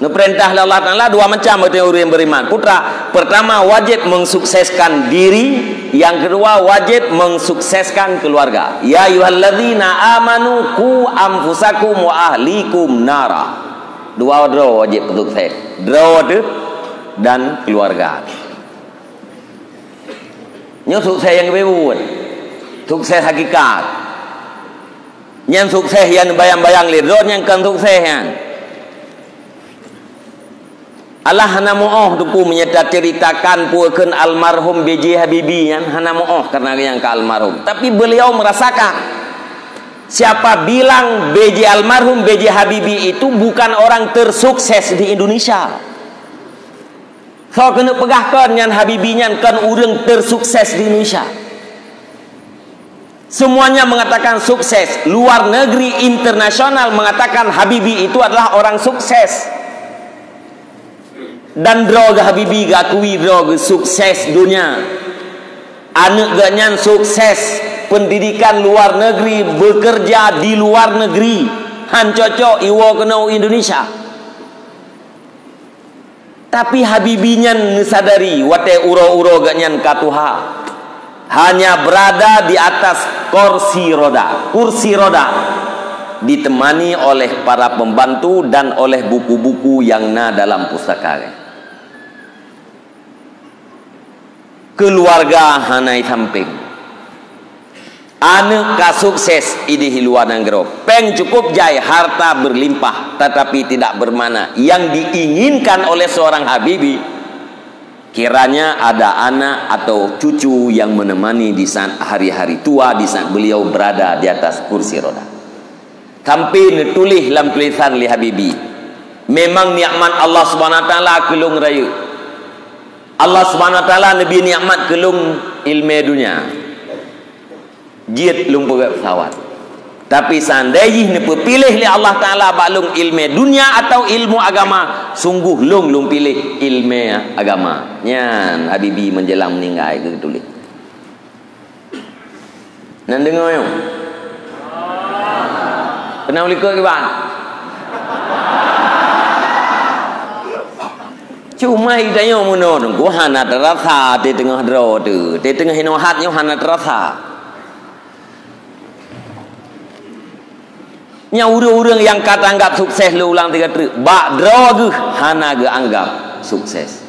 Neupeurintah lé Allah Taala dua macam bagi ureueng beriman. Putra, pertama wajib mensukseskan diri, yang kedua wajib mensukseskan keluarga. Ya ayyuhalladzina amanu qu anfusakum wa ahlikum nara. Dua droe wajib sukses. Droe teuh dan keluarga. Nyoe sukses nyang geubeuet. Sukses hakikat. Nyan sukses nyang bayang-bayang lé droe nyang kon sukses nyan. Allah hana meu'oh teungku meunyoe taceuritakan peue kheun almarhum B J Habibie nyan, hana meu'oh karena nyang ka almarhum. Tapi beliau merasakan. Siapa bilang B J, almarhum B J Habibie itu bukan orang tersukses di Indonesia? Soe keuneuk peugah kon nyan Habibie nyan kon ureueng tersukses di Indonesia? Semuanya mengatakan sukses. Luar negeri internasional mengatakan Habibie itu adalah orang sukses. Dan droe geuh Habibie geuakui droe geuh sukses donya. Aneuk geuh nyan sukses pendidikan luar negeri, bekerja di luar negeri. Han cocok iwoe keunoe u Indonesia. Tapi Habibie nyan neusadari watèe uroe-uroe geuh nyan ka tuha, hanya berada di atas kursi roda, kursi roda, ditemani oleh para pembantu dan oleh buku-buku yang na dalam pustaka. Keuluwarga hana i sampéng. Aneuk ka sukses idéh i luwa nanggroe. Péng cukup jai, harta berlimpah, tetapi tidak bermakna. Yang diinginkan oleh seorang Habibie, kiranya ada anak atau cucu yang menemani di saat hari-hari tua, di saat beliau berada di atas kursi roda. Sampai neutuléh lam tulésan lé Habibie, "Memang nikmat Allah Subhanahu Wa Taala keu lôn rayeuk. Allah Subhanahu Wa Taala neubri nikmat keu lôn ileumèe dunia. Jeuet lôn peugöt pesawat. Tapi seandai jih neupeupiléh lé Allah Taala bak lôn ileumèe dunia atau ilmu agama, sungguh lôn, lôn piléh ileumèe agama." Nyan Habibie menjelang meninggai geutuléh. Nan deungoe nyoe? Peunah likot kiban? Cuma i tanyoe meunoe Teungku hana teurasa di teungoh droe teuh, di teungoh inoe hat nyoe hana teurasa. Nyang ureueng-ureueng nyang ka tanggap sukses lôn ulang tiga treuk, bak droe geuh hana geuanggap sukses.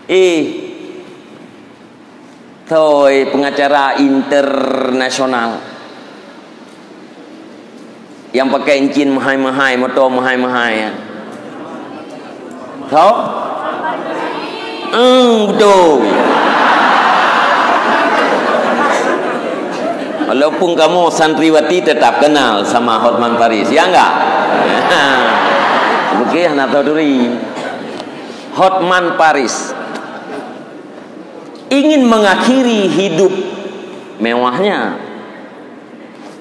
Eh, toi pengacara internasional yang pakai incin mahai-mahai, moto mahai-mahai, ya. Tau? Hmm, betul. Walaupun kamu santriwati tetap kenal sama Hotman Paris, ya enggak? Oke, hana tahu duri. Hotman Paris ingin mengakhiri hidup mewahnya.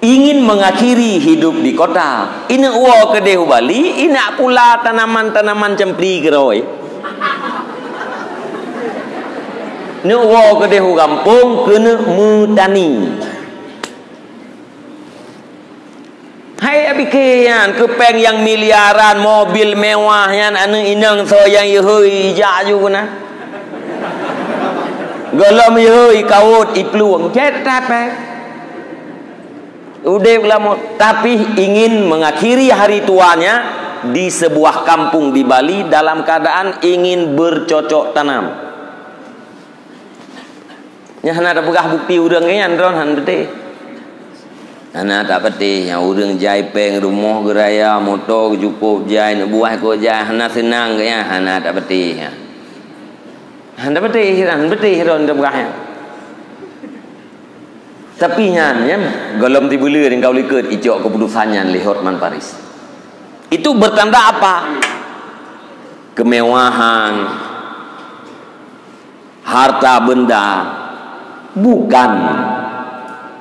Ingin mengakhiri hidup di kota. Ineuk woe keudeh u Bali, ineuk pula tanaman-tanaman cempri keurôi. Neuk woe keudeh u gampông keuneuk meutani. Hai pike nyan, keu péng nyang miliaran, mobil mewah nyan, aneuk inong soe nyang yeuhôi ijak aju keunan. Gohlom yeuhôi kawot iplueng, jai that péng. Udeb lamot, tapi ingin mengakhiri hari tuanya di sebuah kampung di Bali dalam keadaan ingin bercocok tanam. Nyan hana tapeugah bukti ureuëng nyan droe hana teuntée. Hana tapatéh nyang ureuëng jai péng rumoh geuraya, moto geujukôb jai, neubuah ko jai, hana seunang geuh nyan, hana tapatéh nyan. Hana tapatéh, hana tapatéh droe tapeugah nyan. Tapi nyan, nyan gohlom tibeule tingkau likot icok keputusan nyan lé Hotman Paris. Itu bertanda apa? Kemewahan, harta benda bukan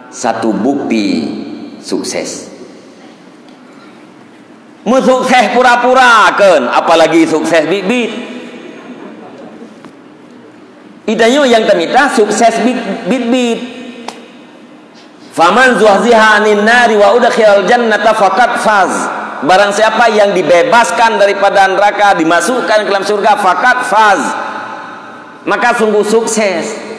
satu bukti sukses. Meusukses pura-pura kon, apalagi sukses bit-bit. Itanyoe nyang tamita sukses bit-bit. Faman zuhziha 'anin nari wa udkhilal jannata faqad faz. Barang siapa yang dibebaskan daripada neraka, dimasukkan ke dalam surga, faqad faz. Maka sungguh sukses.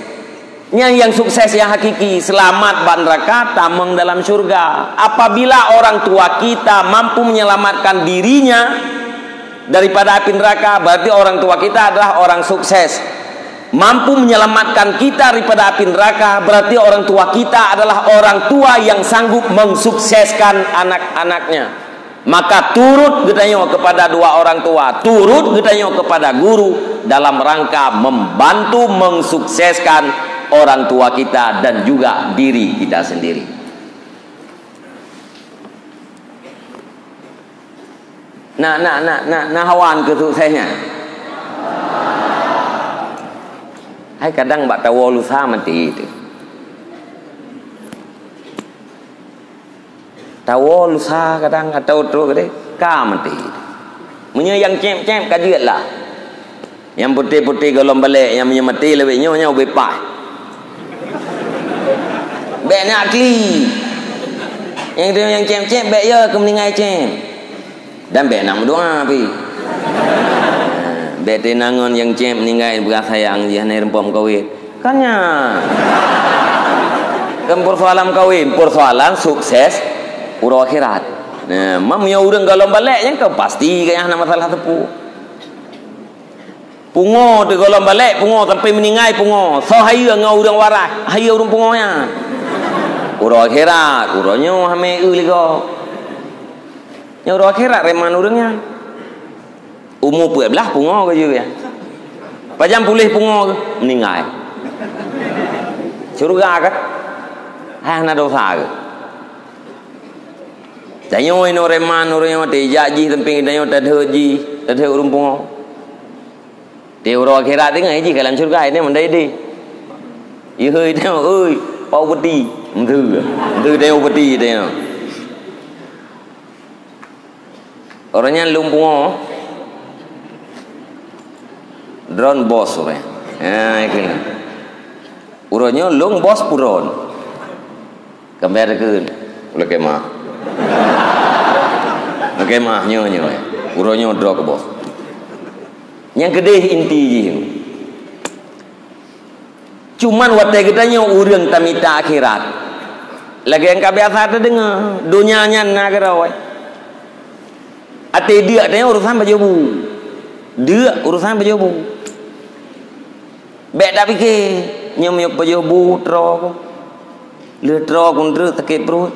Nyang, nyang sukses nyang hakiki, selamat bak neraka, tamong dalam syurga. Apabila orang tua kita mampu menyelamatkan dirinya daripada api neraka, berarti orang tua kita adalah orang sukses. Mampu menyelamatkan kita daripada api neraka, berarti orang tua kita adalah orang tua yang sanggup mensukseskan anak-anaknya. Maka turut geutanyoe kepada dua orang tua, turut geutanyoe kepada guru dalam rangka membantu mensukseskan orang tua kita dan juga diri kita sendiri. Nah, nah, nah, nah, nah, hawan keu sukses nyan. Hai kadang bak tawoe lusa mati tu. Tawoe lusa kadang atau trok deh, ka meuti. Meunyoe nyang cém-cém ka jeuet lah. Nyang putéh-putéh gohlom balek, nyang meunyoe meuti lawét nyoe, nyoe ubé paih. Bék na kli. Nyang tu nyang cém-cém bék ya keu meuninggai cém. Dan bék na meudoa pi. Bék teuingat ngon nyang cém meuninggai peugah sayang jih hana rumpok meukawen. Kan nyan. Kan persoalan kawin, persoalan sukses uroe akhirat. Nah, mam nyoe ureuëng gohlom balek nyan kan pasti gaya hana masalah teupeu. Pungo teuh gohlom balek, pungo sampai meuninggai pungo. Soe hayeue ngon ureuëng waras, hayeue ureuëng pungo nyan. Uroe akhirat, uroe nyoe hamé eu ligo. Nyoe uroe akhirat reman ureuëng nyan. Umu peuet blaih pungo ka jeuet. Pajan puléh pungo ka? Meuninggai. Syurga ka? Hai hana dosa ka? Tanyoe inoe reman ureuëng nyang maté, jak jih sampéng tanyoe tadhôt jih, tadhôt ureuëng pungo. Di uroe akhirat teungoh jih ka lam syurga, ini mandai deh. Yeuhôi tanyoe, oi, pau peuti. Meuteue. Meuteue tanyoe peuti tanyoe. Uroe nyan lôn pungo. Droen bos uroe nyan. Ha, ikeu. Uroe nyoe lôn bos peuron. Kambée takheun. Ulôn kemah. Ulôn kemah nyoe nyoe. Uroe nyoe droe keu bos. Nyang keudeh inti jih. Cuman watée geutanyoe ureuëng tamita akhirat, lagée nyang ka biasa teudeungoe, donya nyan na keudroe. Até deuk tanyoe urusan pajoh bu. Deuk urusan pajoh bu. Bék tapike, nyoe meunyoe pajoh bu troe ko. Lheueh troe ko treuk sakét pruet.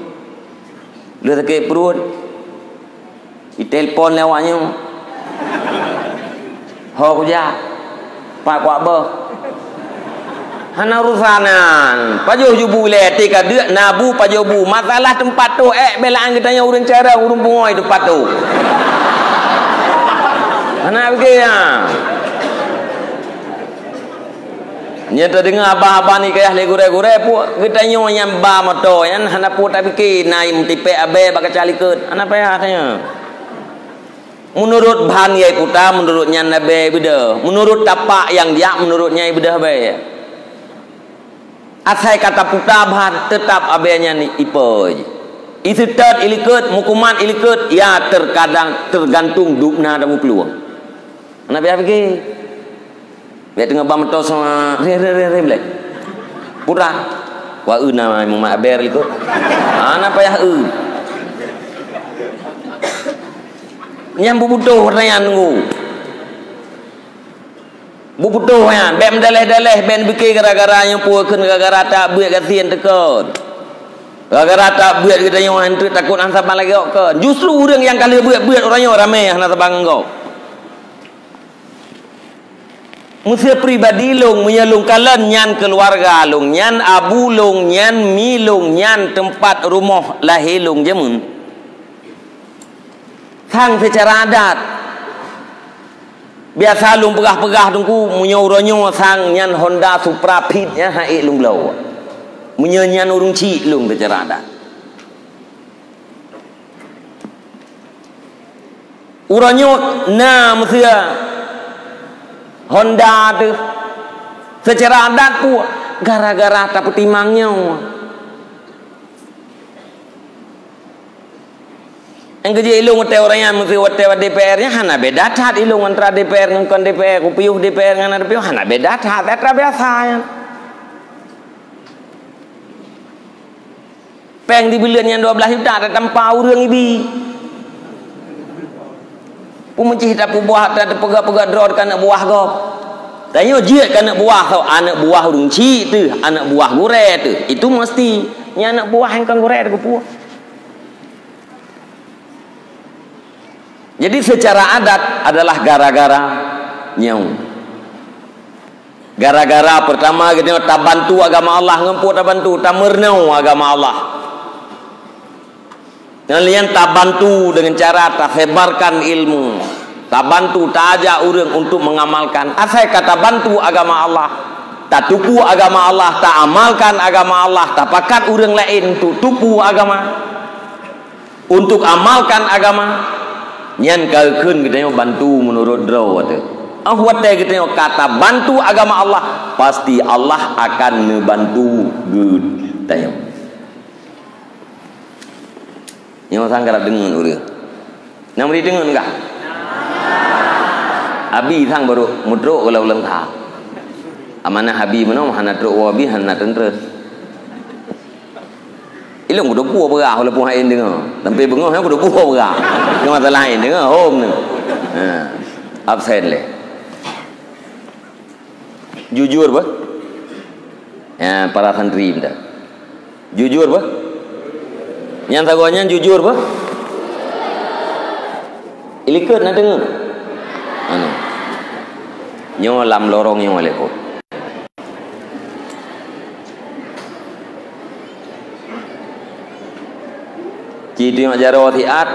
Lheueh sakét pruet, itelepon lé awak nyoe. Ho kujak. Pat kuat beuh. Hana urusan nyan. Pajoh ju bu ilée, teuka deuk na bu pajoh bu. Masalah teumpat toh, ék beulaan geutanyoe ureuëng carông, ureuëng bungöng teumpat toh. Hana pike nyan. Nyan tadeungoe abah-abah ni kayah lé gurée-gurée, pue geutanyoe nyang ba moto nyan hana pue tapike na meutipék abée bak kaca likot. Hana payah tanyoe. Meunurot ban yai puta, meunurot nyan abée beudôh. Meunurot tapak nyang jak, meunurot nyan beudôh abée. Asai ka taputa ban, teutap abée nyan ipoh jih. Iseutôt ilikot, meukumat ilikot, ya terkadang tergantung dubna dan muplueng. Hana payah pike. Bék teungoh bak meuto sama, "Reh, reh, reh, reh," bleh. Putra. Wa eu na mumat aber likot. Hana payah eu. Nyang bubutôh nyan nunggu. Bubutôh nyan, bék meudaleh-daleh, bék pike gara-gara nyang pue kheun gara-gara tabeuet gasien teukon. Gara-gara tabeuet geutanyoe han treuk takot han saban lagée awak kon. Justru ureuëng nyang ka lheueh beuet-beuet uroe nyoe ramé hana saban ngon gob. Meuseu pribadi lôn, meunyoe lôn kalon nyan keuluwarga lôn, nyan abu lôn, nyan mi lôn, nyan teumpat rumoh lahé lôn jameun. Sang seucara adat. Biasa lôn peugah-peugah teungku, meunyoe uroe nyoe sang nyan Honda Supra Fit nyan han ék lôn bloe. Meunyoe nyan ureuëng chik lôn seucara adat. Uroe nyoe na meuseu Honda teuh. Seucara adat pue gara-gara tapeutimang nyoe. Nyang keujeuet ilôn watée ureuëng nyan meuseu watée D P R nyan hana beda that ilôn antara D P R ngon kon D P R, kupiôh D P R ngon hana piôh hana beda that, atra biasa nyan. Péng di buleuen nyang dua belas juta tatampa ureuëng ibi. Peumeucih tapeubuah, tapeugah-peugah droe keu aneuëk buah gob. Tanyoe jeuet keu aneuëk buah, aneuëk buah ureuëng chik teuh, aneuëk buah gurée teuh. Itu mesti. Nyan aneuëk buah nyang kon gurée teuh keupeue. Jadi seucara adat adalah gara-gara nyoe. Gara-gara pertama geutanyoe tabantu agama Allah, ngon peue tabantu, tameureunoe agama Allah. Ngon lian tabantu dengan cara tasebarkan ilmu, tabantu taajak ureuëng untuk mengamalkan. Asai ka tabantu agama Allah, tatupeue agama Allah, taamalkan agama Allah, tapakat ureuëng laén untuk tupeue agama. Untuk amalkan agama, nyan ka geukheun geutanyoe bantu meunurot droe teuh. Óh watée geutanyoe ka tabantu agama Allah, pasti Allah akan neubantu geutanyoe. Nyoe sang karab deungon ureuëng. Nyang bri deungon kah? Abi sang baru meutrok gula ulang tha. Amanah abi meunoe hana trok woe abi hana teuntreun. Ilong kudopo beurah walaupun hai deungoe. Sampai beungoh nyan kudopo beurah. Nyoe masalah hai deungoe hom ni. Ha. Absen lé. Jujur bah. Ya, para santri minta. Jujur bah. Nyan sagoe nyan jujur bah. Ilikot na deungoe. Anu. Nyoe lam lorong nyoe lé po. Ci tunyok jaroe siat,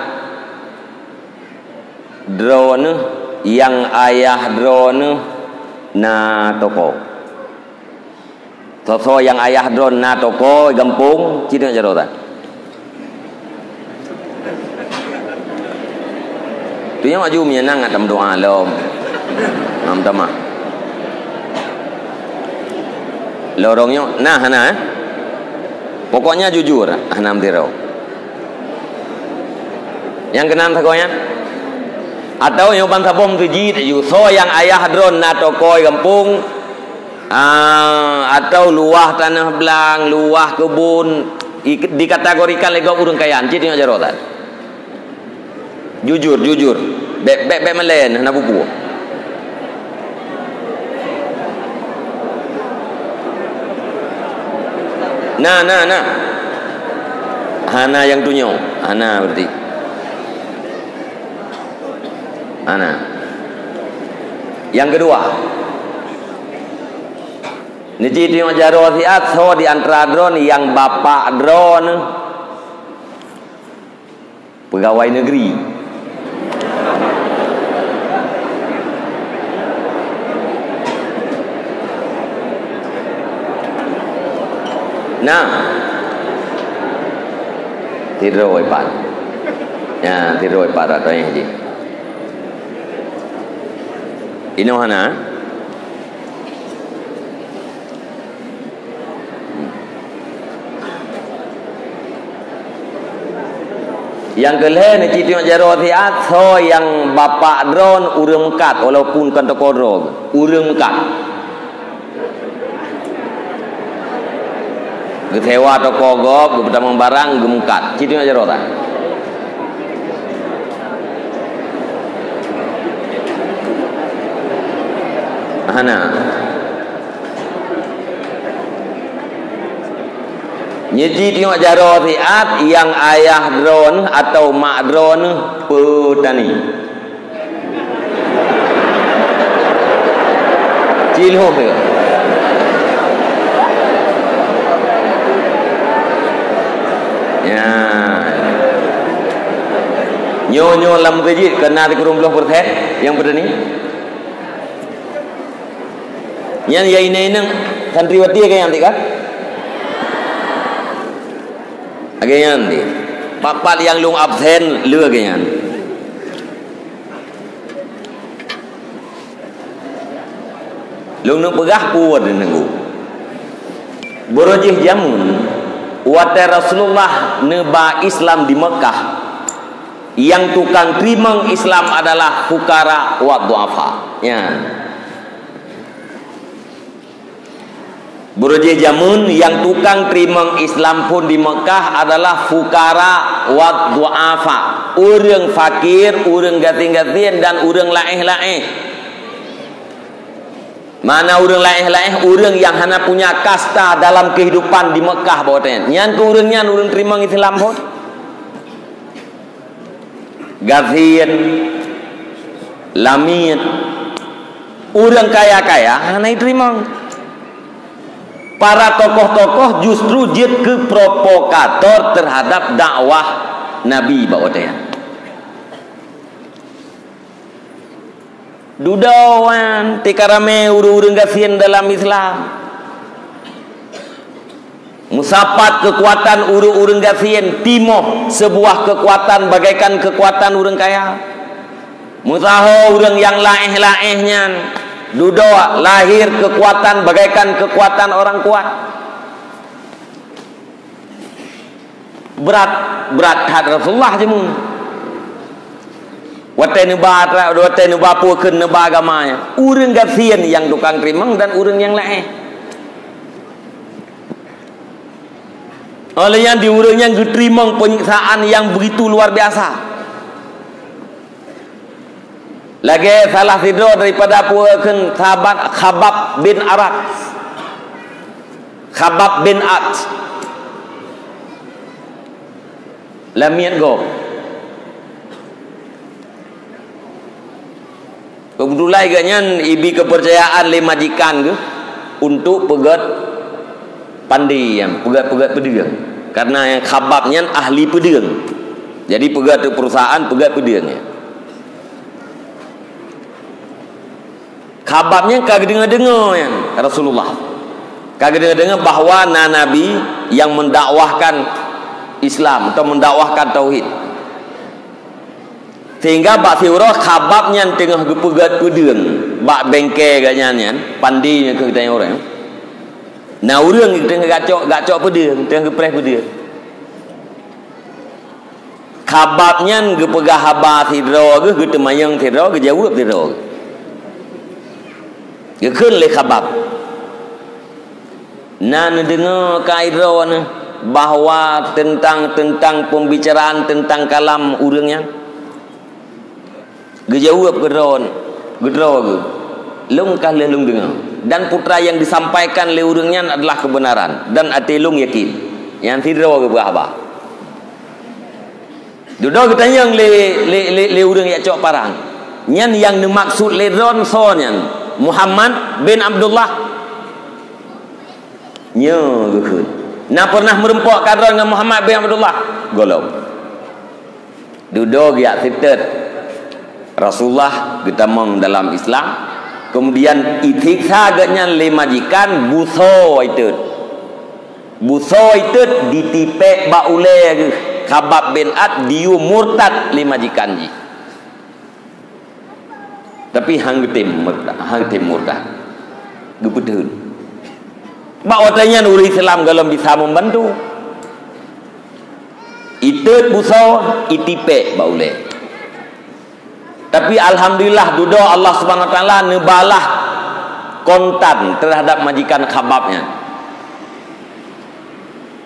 droeneuh nyang ayah droeneuh na toko. Soe-soe nyang ayah droeneuh na toko gampông, ci tunyok jaroe tan. Tunyok aju meunyoe na ngat tameudoa lom. Ngam tamah. Lorong nyoe na hana, eh? Pokoknya jujur, hana meutiro. Nyang keunan sagoe nyan? Atau nyoe ban saboh meuseujid aju, soe nyang ayah droeneuh na toko gampông, ah, atau luwah tanah blang, luwah keubon, i-, dikategorikan lé gob ureuëng kaya, ci tunyok jaroe tan. Jujur, jujur. Bék, bék, bék malén, hana peue-peue. Na, na, na. Hana nyang tunyok. Hana berarti. Hana. Nyang keudua. Neuci tunyok jaroe siat, soe di antara droeneuh nyang bapak droeneuh peugawai negeri. Nah. Sidroe pat. Ya, sidroe pat atau yang jih. Inoe hana? Nyang keu lhèe neuci tunyok jaroe siat, soe nyang bapak droeneuh ureueng meukat, walaupun kon toko droe, ureueng meukat. Geusewa toko gob, geupeutamong barang, geumeukat. Ci tunyok jaroe siat. Hana. Neuci tunyok jaroe siat nyang ayah droeneuh atau mak droeneuh peutani. Cilhoh ya. Ya. Nyoe-nyoe lam meuseujid keu na sikureueng ploh persen nyang peutani. Nyan ya inong-inong santriwati lagèe nyan teuh kan? Lagèe nyan teuh. Pat-pat nyang lôn absen, lé lagèe nyan. Lôn neuk peugah peue teungku. Beureuh jih jameun, watèe Rasulullah neuba Islam di Meukah, nyang tukang teurimong Islam adalah fukara wa du'afa. Nyan. Beureuh jih jameun nyang tukang teurimong Islam phôn di Meukah adalah fukara wa du'afa, ureueng fakir, ureueng gasien-gasien, dan ureueng laéh-laéh. Mana ureueng laéh-laéh, ureueng nyang hana punya kasta dalam kehidupan di Meukah, bak watèe nyan. Nyan keuh ureueng nyan ureueng teurimong Islam phôn. Gasien, lamiet, ureueng kaya-kaya hana jiteurimong. Para tokoh-tokoh justru jeuet keu provokator teuhadap dakwah Nabi bak watèe nyan. Dudoe wan, teuka ramé ureueng-ureueng gasien dalam Islam. Meusapat keukuatan ureueng-ureueng gasien, timoh seubuah keukuatan bagaikan keukuatan ureueng kaya. Meusaho ureueng nyang laéh-laéh nyan, dudoe lahé keukuatan bagaikan keukuatan orang kuat. Brat, brat that Rasulullah jameun. Watèe neuba, watèe neuba peue kheun neuba agama nyan. Ureueng gasien nyang tukang teurimong dan ureueng nyang laén. Óh lheueh nyan di ureueng nyan geuteurimong penyiksaan nyang begitu luar biasa. Lagèe salah sidroe daripada peue kheun sahabat Khabbab bin Arat. Khabbab bin Arat. Lamiet gob. Keubeutulan geuh nyan ibi keupeurcayaan lé majikan geuh untuk peugöt pande nyan, peugöt-peugöt peudeueng. Karena nyang Khabbab nyan ahli peudeueng. Jadi peugöt perusahaan peugöt peudeueng nyan. Khabbab nyan ka geudeungoe-deungoe nyan Rasulullah. Ka geudeungoe-deungoe bahwa na nabi nyang mendakwahkan Islam atau mendakwahkan tauhid. Sehingga bak siuroe Khabbab nyan teungoh geupeugöt peudeueng bak bengke geuh nyan, nyan pande nyan keu geutanyoe ureueng. Na ureueng teungoh gacok, gacok peudeueng, teungoh geupreh peudeueng. Khabbab nyan geupeugah haba sidroe geuh, geuteumanyong sidroe, geujaweueb sidroe. Geukheun lé Khabbab, "Na neudeungoe keu droeneuh bahwa teuntang, teuntang peumbicaraan teuntang kalam ureueng nyan?" Geujaweueb keu droe, keu droe geuh, "Lôn ka lheueh lôn deungoe, dan peue nyang disampaikan lé ureueng nyan adalah keubeunaran, dan até lôn yakin." Nyan sidroe geupeugah haba. Dudoe geutanyong lé, lé, lé, lé ureueng jak cok parang, "Nyan nyang neumaksud lé droen soe nyan?" "Muhammad bin Abdullah." Nyoe geuheuet. Na pernah meureumpok kadroe ngon Muhammad bin Abdullah? Gohlom. Dudoe geujak seutôt. Rasulullah geutamong dalam Islam. Kemudian isiksa geuhnyan lé majikan, busoe itot. Busoe itot ditipék bak ulée geuh. Khabbab bin Arat diyue murtad lé majikan jih. Tapi han geutem murtad, han geutem murtad. Geupeuteun. Bak watée nyan ureuëng Islam gohlom bisa membantu. Itot busoe, itipék bak ulée. Tapi alhamdulillah, dudoe Allah Subhanahu Wa Taala neubalah kontan terhadap majikan Khabbab nyan.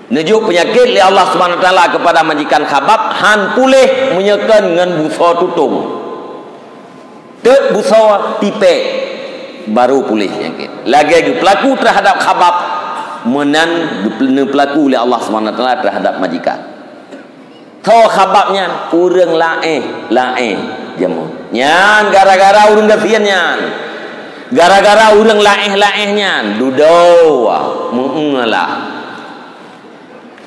Neujok peunyakét lé Allah Subhanahu Wa Taala kepada majikan Khabbab, han puléh meunyoe kon ngon busoe tutong. Tot busoe tipék, baru puléh peunyakét. Lagée geupeulaku terhadap Khabbab, meunan geupe-, neupeulaku lé Allah Subhanahu Wa Taala terhadap majikan. Tho Khabbab nyan ureuëng laéh-laéh jameun. Nyan gara-gara ureuëng gasien nyan. Gara-gara ureuëng laéh-laéh nyan, dudoe, meu'eulah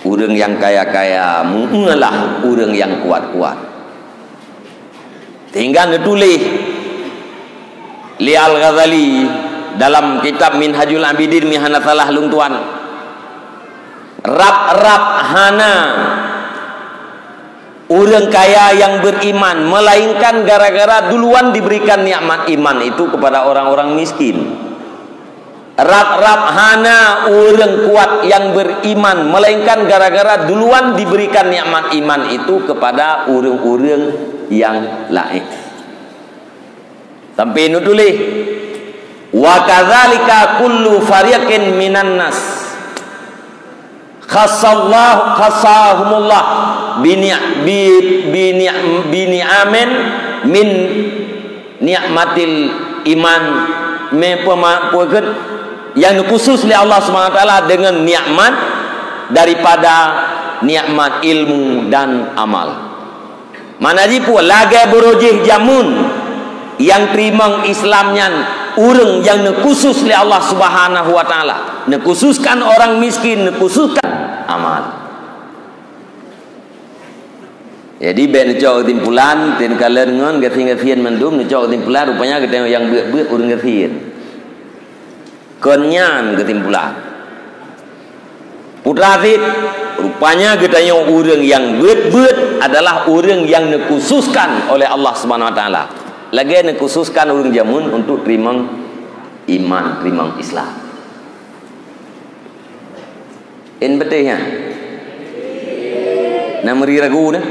ureuëng nyang kaya-kaya, meu'eulah ureuëng nyang kuat-kuat. Sehingga neutuléh lé Al-Ghazali dalam kitab Minhajul Abidin, meuhana salah lôn tuan, rab-rab hana ureuëng kaya nyang beriman, melainkan gara-gara duluan diberikan nikmat iman itu kepada orang-orang miskin. Rab-rab hana ureuëng kuat nyang beriman, melainkan gara-gara duluan diberikan nikmat iman itu kepada ureuëng-ureuëng nyang laén. Sampai neutuléh, "Wa kadzalika kullu fariqin minan nas khassallahu, khassahumullah bi ni-, bi, bi ni-, bi ni'amin min ni'matil iman." Me pema-, peugét nyang khusus lé Allah Subhanahu Wa Taala dengan nikmat daripada nikmat ilmu dan amal. Mana jipeue lagée beurojih jameun nyang teurimong Islam nyan ureuëng nyang neukhusus lé Allah Subhanahu Wa Taala. Neukhususkan orang miskin, neukhususkan amal. Jadi, bék neucok keusimpulan, tin kalon ngon gasien-gasien mandum, neucok keusimpulan, rupanya geutanyoe nyang beuet-beuet ureuëng gasien. Kon nyan keusimpulan. Putra cit, rupanya geutanyoe ureuëng nyang beuet-beuet adalah ureuëng nyang neukhususkan oleh Allah Subhanahu Wa Taala. Lagée neukhususkan ureuëng jameun untuk teurimong iman, teurimong Islam. Én beutôi nyan? Na meuri ragu na?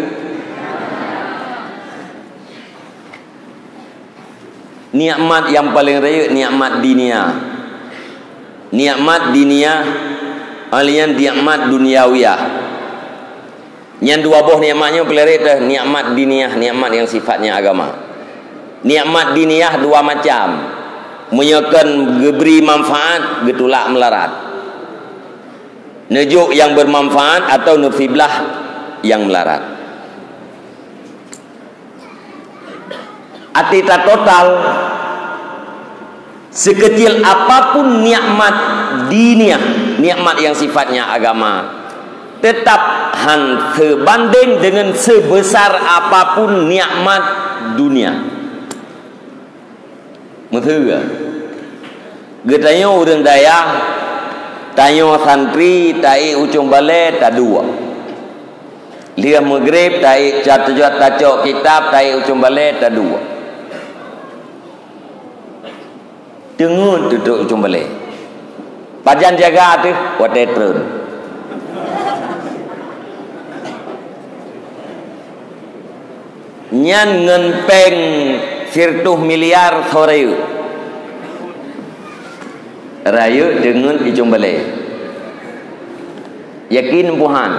Nikmat nyang paleng rayeuk nikmat dunia. Nikmat dunia, alian nikmat duniawiyah. Nyan dua boh nikmat nyoe paleng rayeuk teuh nikmat dunia, nikmat nyang sifatnya agama. Nikmat dunia dua macam. Meunyoe kon geubri manfaat, geutulak meularat. Neujok nyang bermanfaat atau neufiblah nyang meularat. Arti ta total, sekecil apapun nikmat dunia, nikmat nyang sifatnya agama, tetap han sebanding dengan sebesar apapun nikmat dunia. Meuteue. Geutanyoe ureuëng dayah, tanyoe santri, taék u cong balée, taduek. Lheueh meugreb, taék cat-, tacok kitab, taék u cong balée, taduek. Teungeut tutoe u cong balée. Pajan jaga teuh watée treun. Nyan ngon péng sireutoh miliar soe rayeuk. Rayeuk deungon i cong balée. Yakin puhan?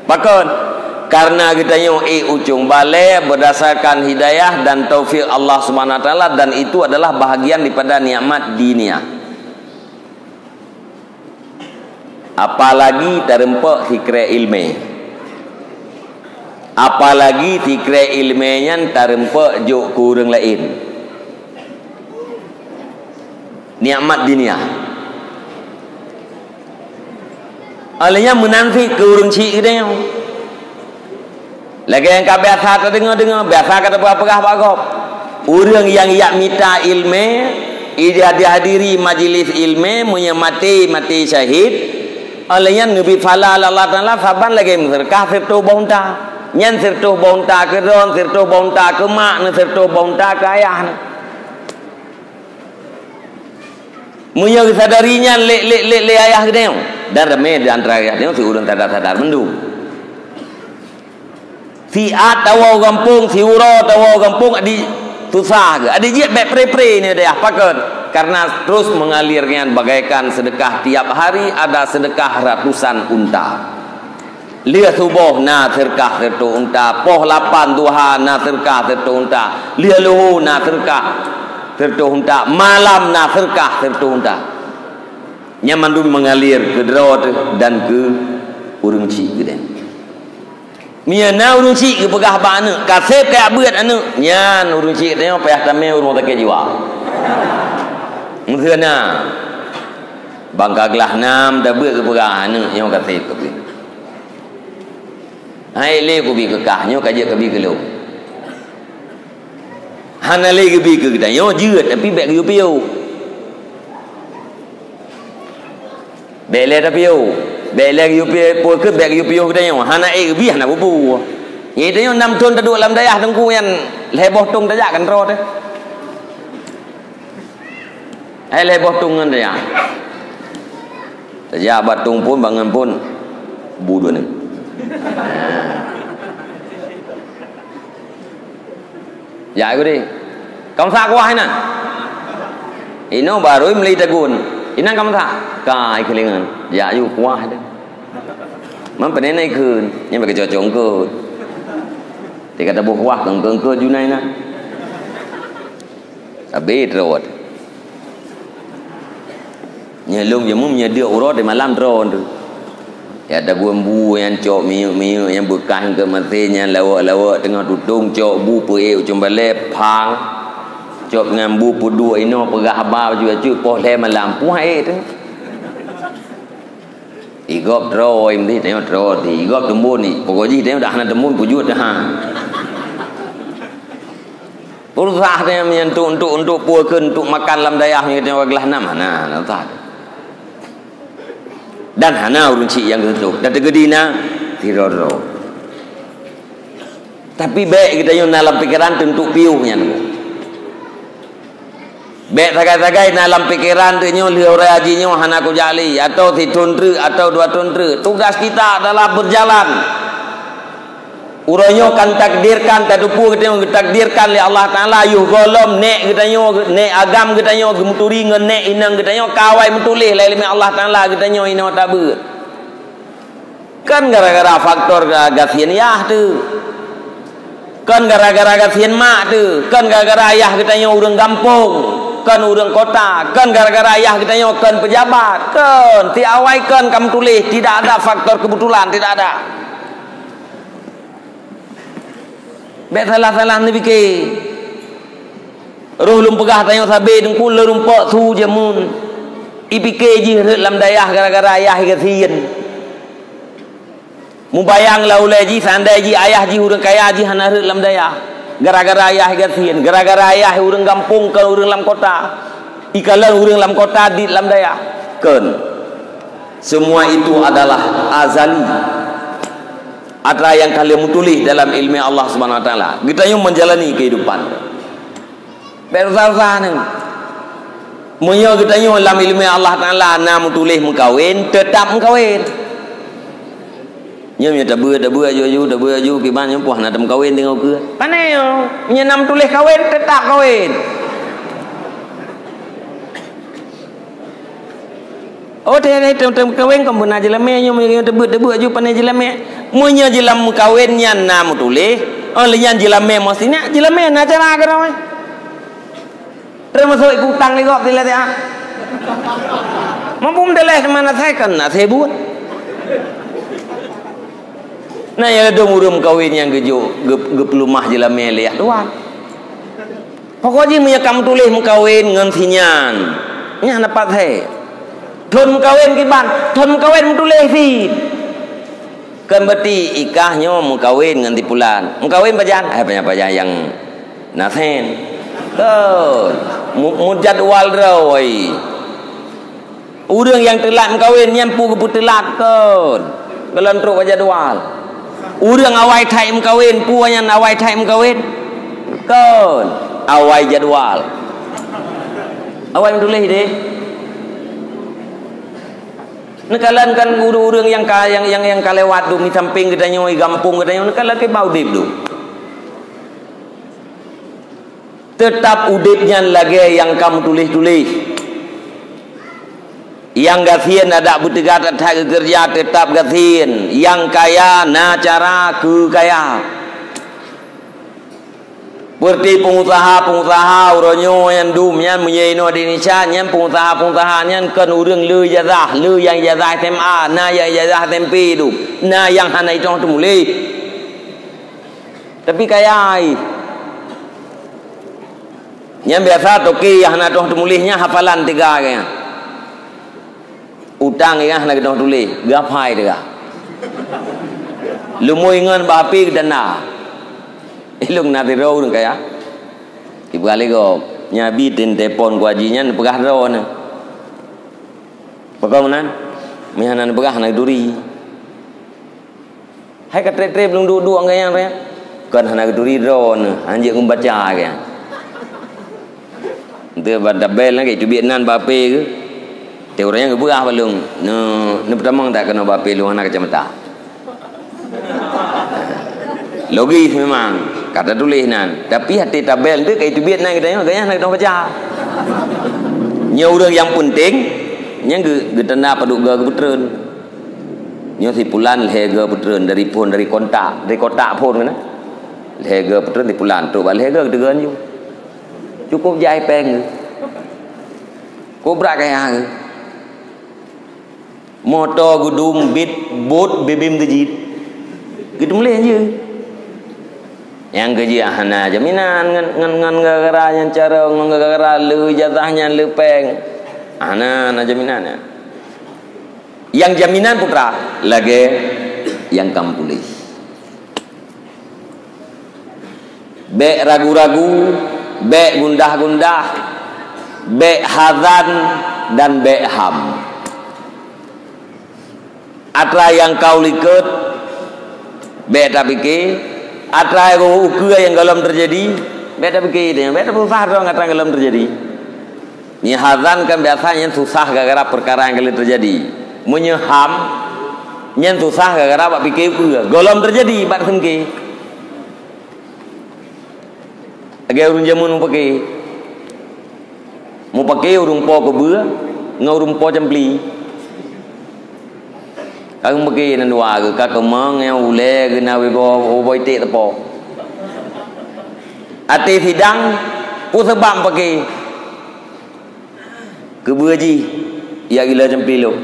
Pakon? Karena geutanyoe ék u cong balée berdasarkan hidayah dan taufik Allah Subhanahu Wa Taala, dan itu adalah bahagian daripada nikmat diniyah. Apalagi tareumpok sikrek ileumé. Apalagi sikrek ileumé nyan tareumpok jok keu ureuëng laén. Nikmat dunia. Óh lheueh nyan meunan cit keu ureuëng chik geutanyoe. Lagée nyang ka biasa tadeungoe-deungoe, biasa ka tapeugah-peugah bak gob. Ureuëng nyang jak mita iéleumé, ija dihadiri majlis iéleumé, meunyoe maté, maté syahid, óh lheueh nyan neubi pahala lé Allah Taala saban lagée meuseudeukah sireutôh boh unta. Nyan sireutôh boh unta keu droe, sireutôh boh unta keu mak, neu sireutôh boh unta keu ayah neu. Meunyoe geusadari nyan lé, lé, lé, lé ayah geutanyoe, dan ramé di antara ayah geutanyoe si ureuëng sadar-sadar mandum. Siat tawoe u gampông, siuroe tawoe u gampông, adik susah geuh. Adik jeuet bék pre-pre nyoe dayah, pakon? Karena terus mengalir nyan bagaikan sedekah tiap hari ada sedekah ratusan unta. Lheueh suboh na seudeukah sireutôh unta, poh lapan duha na seudeukah sireutôh unta, lheueh luho na seudeukah sireutôh unta, malam na seudeukah sireutôh unta. Nyan mandum mengalir keu droe teuh dan keu ureuëng chik geutanyoe. Meunyoe na ureuëng chik geupeugah bak aneuëk, "Ka seb kajak beuet aneuëk," nyan ureuëng chik geutanyoe payah tamé u rumoh sakét jiwa. Meuseu na, bang ka glah nam tabeuet geupeugah aneuëk nyoe ka seb ka beuet. Hai lé kubi keu kah, nyoe ka jeuet kabi keu lôn. Hana lé geubi keu geutanyoe jeuet, tapi bék geuyue piôh. Bék lé tapiôh. Bék lé geuyue piôh, peue keuh bék geuyue piôh geutanyoe. Hana ék geubi, hana peue-peue. Nyan tanyoe nam thon taduek lam dayah teungku nyan lhée boh tông tajak kan troe teuh. Hai lhée boh tông ngon dayah. Tajak bak tông phon, bak ngon phon. Bu dua ni. Jak geude. Ka masak kuah inan. Inoe barô meuli tagun. Inan ka masak. Ka ikeulingan. Jak ju kuah deh. Man panena ikheun. Nyan bagi cocok eungkôt. Tika taboh kuah keu eungkôt-eungkôt ju na inan. Sabe teurôt. Nyan lôn jameun meunyoe deuk uroe di malam droe tu. Ya daguem bu nyan cok minyeuk-minyeuk nyang beukah keu maté nyan lawok-lawok teungoh tutong cok bu peuék u cumbalée pang. Cok ngon bu peuduek inoe peugah haba bacut-bacut poh lhée malam puih ék tu. Igop droe meuti tanyoe droe ti. Igop teumbon ni. Pokok jih tanyoe dah hana teumbon pujut dah. Pulsa teuh nyan untuk, untuk, untuk peue kheun, untuk makan lam dayah nyan teuh glah nam hana, hana usah. Dan hana ureuëng chik nyang geuseutôh. Dan teugeudi na sidroe-droe. Tapi bék geutanyoe na lam pikeran teuh untuk piôh nyan. Bék sagai-sagai na lam pikeran teuh nyoe lheueh uroe haji nyoe hana kujak lé, atau sithon treuk, atau dua thon treuk. Tugas kita adalah berjalan. Uroe nyoe kan takdirkan, tateupeue geutanyoe geutakdirkan lé Allah Taala, yoh gohlom nék geutanyoe, nék agam geutanyoe, geumuturi ngon nék inong geutanyoe, ka awai meutuléh lé iéleumé Allah Taala geutanyoe inoe tabeuet. Kon gara-gara faktor ga-, gasien yah teuh. Kon gara-gara gasien mak teuh. Kon gara-gara ayah geutanyoe ureuëng gampông, kon ureuëng kota. Kon gara-gara ayah geutanyoe kon peujabat. Kon, ti awai kon ka meutuléh, tidak ada faktor kebetulan, tidak ada. Bék salah-salah neupike. Roh lôn peugah tanyoe sabe teungku lôn rumpok su jameun. Ipike jih rhot lam dayah gara-gara ayah gasien. Mubayang lah ulée jih, seandai jih ayah jih ureuëng kaya jih hana rhot lam dayah. Gara-gara ayah gasien, gara-gara ayah ureuëng gampông kon ureuëng lam kota. Ikalon ureuëng lam kota dit lam dayah. Kon. Semua itu adalah azali. Atra nyang ka lheueh meutuléh dalam iéleumé Allah Subhanahu Wa Taala. Geutanyoe menjalani kehidupan. Bék susah-susah ni. Meunyoe geutanyoe lam iéleumé Allah Taala na meutuléh meukawen, teutap meukawen. Nyoe meunyoe tabeuet, tabeuet aju-aju, tabeuet aju, kiban nyoe poh na tameukawen teungoh keue. Pane nyoe, meunyoe na meutuléh kawen, teutap kawen. Oh, teuh, teuh, teuh, teuh, meukawen kon beuna jeulamé nyoe, meunyoe teubeut-teubeut aju pane jeulamé. Meunyoe jeulam meukawen nyan na meutuléh, oh, lé nyan jeulamé meusinak, jeulamé na cara keudroe. Termasuk ikut utang lé gob silée ah. Mampu meudaléh teuma na sai kan, na sai buet. Na ya dong ureuëng meukawen nyang geujok, geup-, geupeuleumah jeulamé lé yah tuan. Pokok jih meunyoe ka meutuléh meukawen ngon sinyan. Nyan dapat hai. Thon meukawen kiban, thon meukawen meutuléh cit. Kan berarti ikah nyoe meukawen ngon si pulan. Meukawen pajan? Hai pajan-pajan nyang na sen. Kan. Mu-, mujadwal droe. Ureuëng nyang teulat meukawen nyan peue geupeuteulat kon. Golom trok bak jadwal. Ureuëng awai that meukawen, peue nyan awai that meukawen? Kon. Awai jadwal. Awai meutuléh deh. Neukalon kan ureuëng-ureuëng nyang ka, nyang, nyang, nyang ka lewat dum di sampéng geutanyoe, di gampông geutanyoe, neukalon keu bak udeb dum. Teutab udeb nyan lagée nyang ka meutuléh-tuléh. Nyang gasien adak beuteuga that-that geukeureuja teutab gasien, nyang kaya na cara keu kaya. Seperti peungusaha-peungusaha uroe nyoe nyang dum nyan meunyoe inoe di Indonesia nyan peungusaha-peungusaha nyan kon ureuëng le ijazah, le nyang ijazah S M A, na nyang ijazah S M P dum, na nyang hana itoh teumuléh. Tapi kaya ai. Nyang biasa toke nyang hana toh teumuléh nyan hafalan teuga gaya. Utang gaya hana geutoh tuléh, geuhafai teuga. Lumoe ngon bak H P geutanda. Ilong na sidroe ureuëng kaya. Ibu kali go, nyabi tin telepon ku haji nyan peugah droe nyan. Pakon meunan? Meuhana neupeugah hana geuturi. Hai ka treb-treb lôn duek-duek ngon nyang raya. Kon hana geuturi droe nyan, hanjeuet ngon baca gaya. Ente ban tabel lagée teubiet nan bak H P geuh. Teuh ureuëng nyang geupeugah bak lôn, "Neu-, neupeutamong that keunoe bak H P lôn hana kacamata." Logis memang, ka tatuléh nan. Tapi até tabel ente ka teubiet nan geutanyoe, gaya hana geutanyoe baca. Nyoe ureuëng nyang peunteng, nyang geu-, geutanda padub goe geupeutreun. Nyoe si pulan lhée goe peutreun dari phon, dari kontak, dari kotak phon keunan. Lhée goe peutreun si pulan, trok bak lhée goe geuteugon ju. Cukup jai péng geuh. Kobra kaya geuh. Moto geudum bit bot bibim geujit. Geuteumuléh jih. Nyang keujih hana jaminan ngon, ngon, ngon gara-gara nyan cara, ngon gara-gara le ijazah nyan le péng. Hana, hana jaminan nyan. Nyang jaminan putra lagée nyang ka meutuléh. Bék ragu-ragu, bék gundah-gundah, bék hazan dan bék ham. Atra nyang ka u likot, bék tapike, atra nyang ukeue nyang golom teujadi, bék tapike, bék tapeusah droe ngon atra nyang golom teujadi. Meunyoe hazan kan biasa nyan susah gara-gara peukara nyang ka lheueh teujadi. Meunyoe ham, nyan susah gara-gara bak pike peue golom teujadi bak teungke. Lagée ureuëng jameun mupake. Mupake ureuëng po keubeue ngon ureuëng po campli. Ka geumeuke nan dua geuh, ka keumong nyang ulée geunawi boh, boh iték teupo. Até sidang, peue sabab mupake? Keubeue jih, jak gila campli lom.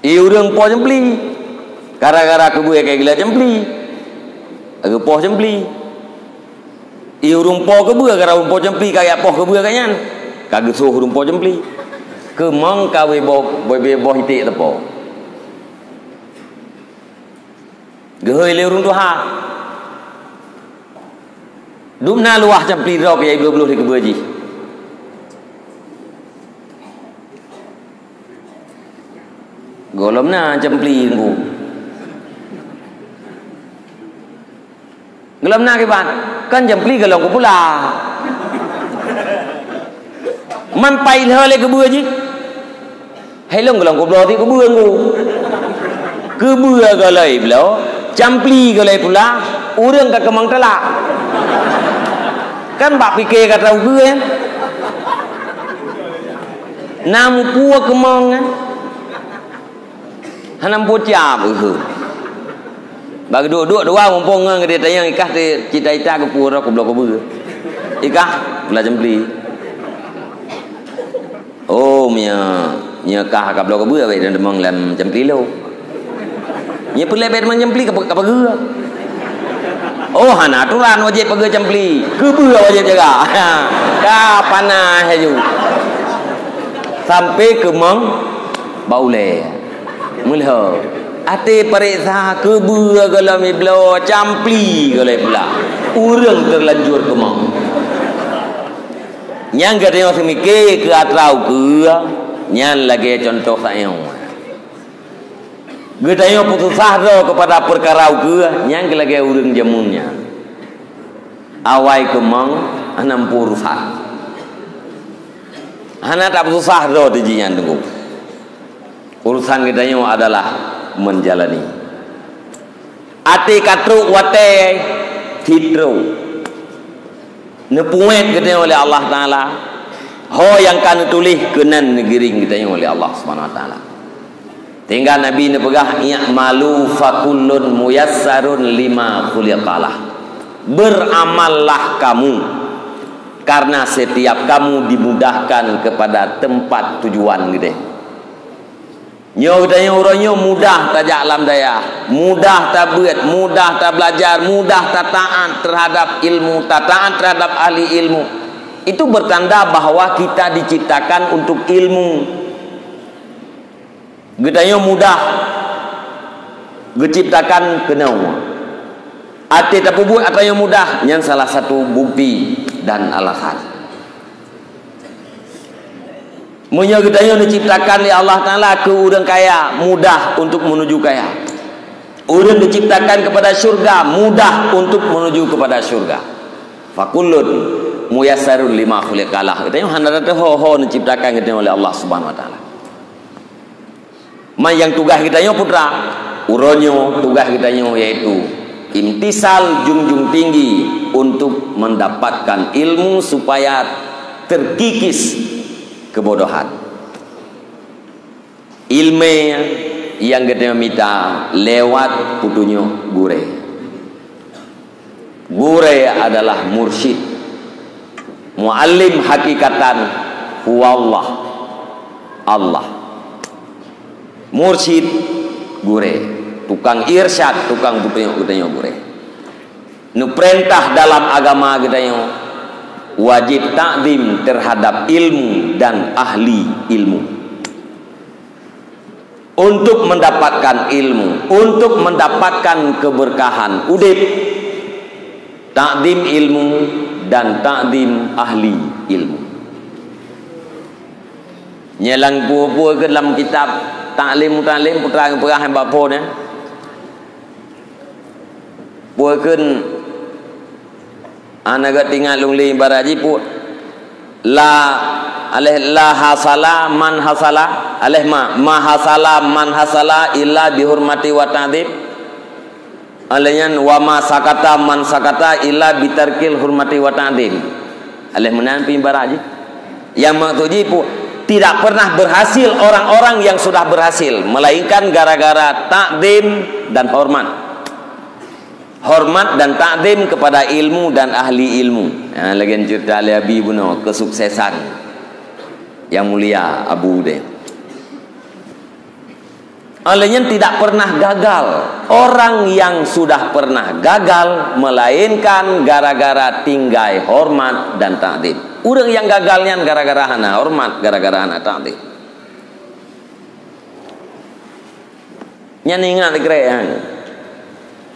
I ureuëng po campli. Gara-gara keubeue ka gila campli. Geupoh campli. I ureuëng po keubeue, gara ureuëng po campli ka jak poh keubeue ka nyan. Ka geusoh ureuëng po campli. Keumong ka wé boh, wé, wé boh iték teupo. Geuhôi lé ureuëng tuha. Dum na luwah campli droe keu jak bloe-bloe lé keubeue jih. Gohlom na campli ngku. Gohlom na kiban. Kan campli gohlom kupula. Man pai lheueh lé keubeue jih. Hai lôn gohlom kubloe ti keubeue ngku. Keubeue gohlom bloe, campli gohlom pula, ureuëng ka keumong teulak. Kan bak pike ka tahu keu, kan? Na mupue keumong, kan? Hana mupue tiap, uh. Bak duek-duek dua mumpung ngon geude tayang ikah te cita-cita geupue roh kubloe keubeue. Ikah pula campli. Oh, meunyoe, meunyoe kah ka bloe keubeue, bék teumong lam campli lom. Nyoe peulée bék teumong campli ka, ka pageue. Oh, hana aturan wajéb pageue campli. Keubeue wajéb jaga. Ka panas laju. Sampai keumong bak ulée. Meulhö. Até pareksa keubeue gohlom ibloe, campli gohlom ibloe. Ureuëng terlanjur keumong. Nyang geutanyoe seumike keu atra ukeue, nyan lagée contoh sayoe. Geutanyoe peususah droe keupada peukara ukeue, nyang lagée ureuëng jameun nyan. Awai keumong hana meupeue urusan. Hana tapeususah droe teuh jih nyan teungku. Urusan geutanyoe adalah menjalani. Até ka trok watée cit trok. Neupuet geutanyoe lé Allah Taala. Ho nyang ka neutuléh keunan neugiring geutanyoe lé Allah Subhanahu Wa Taala. Tinggai Nabi neupeugah, "I'malu fakullun muyassarun lima khuliqalah." Beramallah kamu, karena setiap kamu dimudahkan kepada tempat tujuan geude. Nyoe geutanyoe uroe nyoe mudah tajak lam dayah, mudah tabeuet, mudah tabelajar, mudah tataat terhadap ilmu, tataat terhadap ahli ilmu. Itu bertanda bahwa kita diciptakan untuk ilmu. Geutanyoe mudah geuciptakan keunoe. Até tapeubuet atra nyoe mudah, nyan salah satu bukti dan alasan. Meunyoe geutanyoe neuciptakan lé Allah Taala keu ureuëng kaya, mudah untuk menuju kaya. Ureuëng diciptakan kepada syurga, mudah untuk menuju kepada syurga. Fakullun muyassarun lima khuliqalah. Geutanyoe hana teuho-ho neuciptakan geutanyoe oleh Allah Subhanahu Wa Taala. Man nyang tugaih geutanyoe putra, uroe nyoe tugaih geutanyoe yaitu imtisal junjung tinggi untuk mendapatkan ilmu supaya terkikis kebodohan. Ilmu nyang geutanyoe mita lewat peutunyok gurée. Gurée adalah mursyid. Muallim hakikatan huwallah, Allah. Mursyid gurée, tukang irsyad, tukang peutunyok geutanyoe gurée. Neupeurintah dalam agama geutanyoe wajib takzim terhadap ilmu dan ahli ilmu. Untuk mendapatkan ilmu, untuk mendapatkan keberkahan udeb, takzim ilmu dan takzim ahli ilmu. Nyelang pue-pue ke dalam kitab Taklim Mutalim putra peugah bak phon ya. Pue keun Ana geutingat lôn lé ibarat jih pue la aleh la hasala man hasala, aleh ma, ma hasala man hasala illa bihurmati wa ta'zim. Aleh nyan wa ma sakata man sakata illa bitarkil hurmati wa ta'zim. Aleh meunan pih ibarat jih. Yang maksud jih pue tidak pernah berhasil orang-orang yang sudah berhasil melainkan gara-gara takzim dan hormat. Hormat dan takzim kepada ilmu dan ahli ilmu. Ha, lagée cerita lé Abi bunoe kesuksesan yang mulia Abu deh. Oleh nyan tidak pernah gagal. Orang yang sudah pernah gagal melainkan gara-gara tinggai hormat dan takzim. Ureuëng yang gagal nyan gara-gara hana hormat, gara-gara hana takzim. Nyan ingat keu nyan.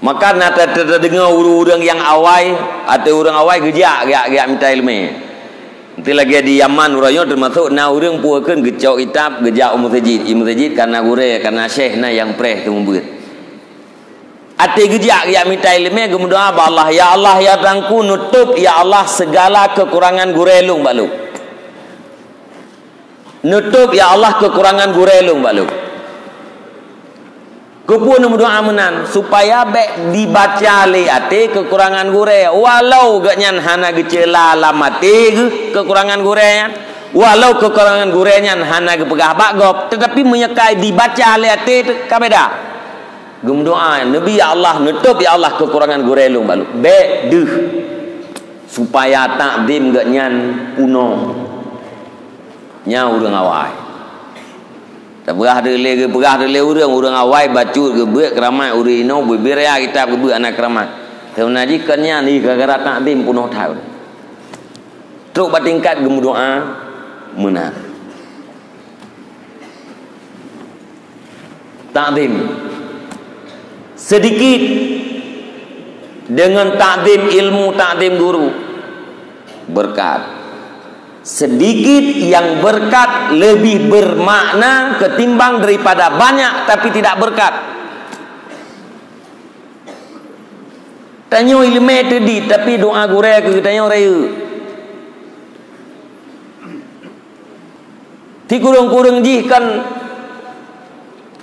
Maka na ta-, ta-, tadeungoe ureuëng-ureuëng nyang awai, ateueh ureuëng awai geujak, geujak, geujak mita iéleumé. Nanti lagée di Yaman uroe nyoe teumasok na ureuëng pue keun geucok kitab, geujak u meuseujid. I meuseujid kana gurée, kana syekh na nyang preh teumeubeuet. Até geujak, geujak mita iéleumé geumeudoá bak Allah, "Ya Allah, ya Tuhanku, nutup, ya Allah, segala kekurangan gurée lôn bak lôn." Nutup, ya Allah, kekurangan gurée lôn bak lôn. Keupeue neumeudoá meunan? Supaya bék dibaca lé até kekurangan gurée. Walau geuhnyan hana geuceula lam até geuh kekurangan gurée nyan, walau kekurangan gurée nyan hana geupeugah bak gob, tetapi meunyoe ka dibaca lé até teuh ka beda. Geumeudoá, "Neubi, ya Allah, nutup, ya Allah, kekurangan gurée lôn bak lôn." Bék deuh, supaya takzim geuhnyan punoh. Nyan ureuëng awai. Tapeugah deuh lé, geupeugah deuh lé ureuëng, ureuëng awai bacut geubeuet keuramat ureuëng inoe, bubé raya kitab geubeuet hana keuramat. Teuma jih kon nyan, ih, gara-gara takzim peunoh that. Trok bak tingkat geumeudoa meunan. Takzim. Sedikit dengan takzim ilmu, takzim guru, berkat. Sedikit yang berkat lebih bermakna ketimbang daripada banyak tapi tidak berkat. Tanyoe ileumèe teudit, tapi doa gurèe keu geutanyoe rayeuk. Sikureueng-kureueng jih kan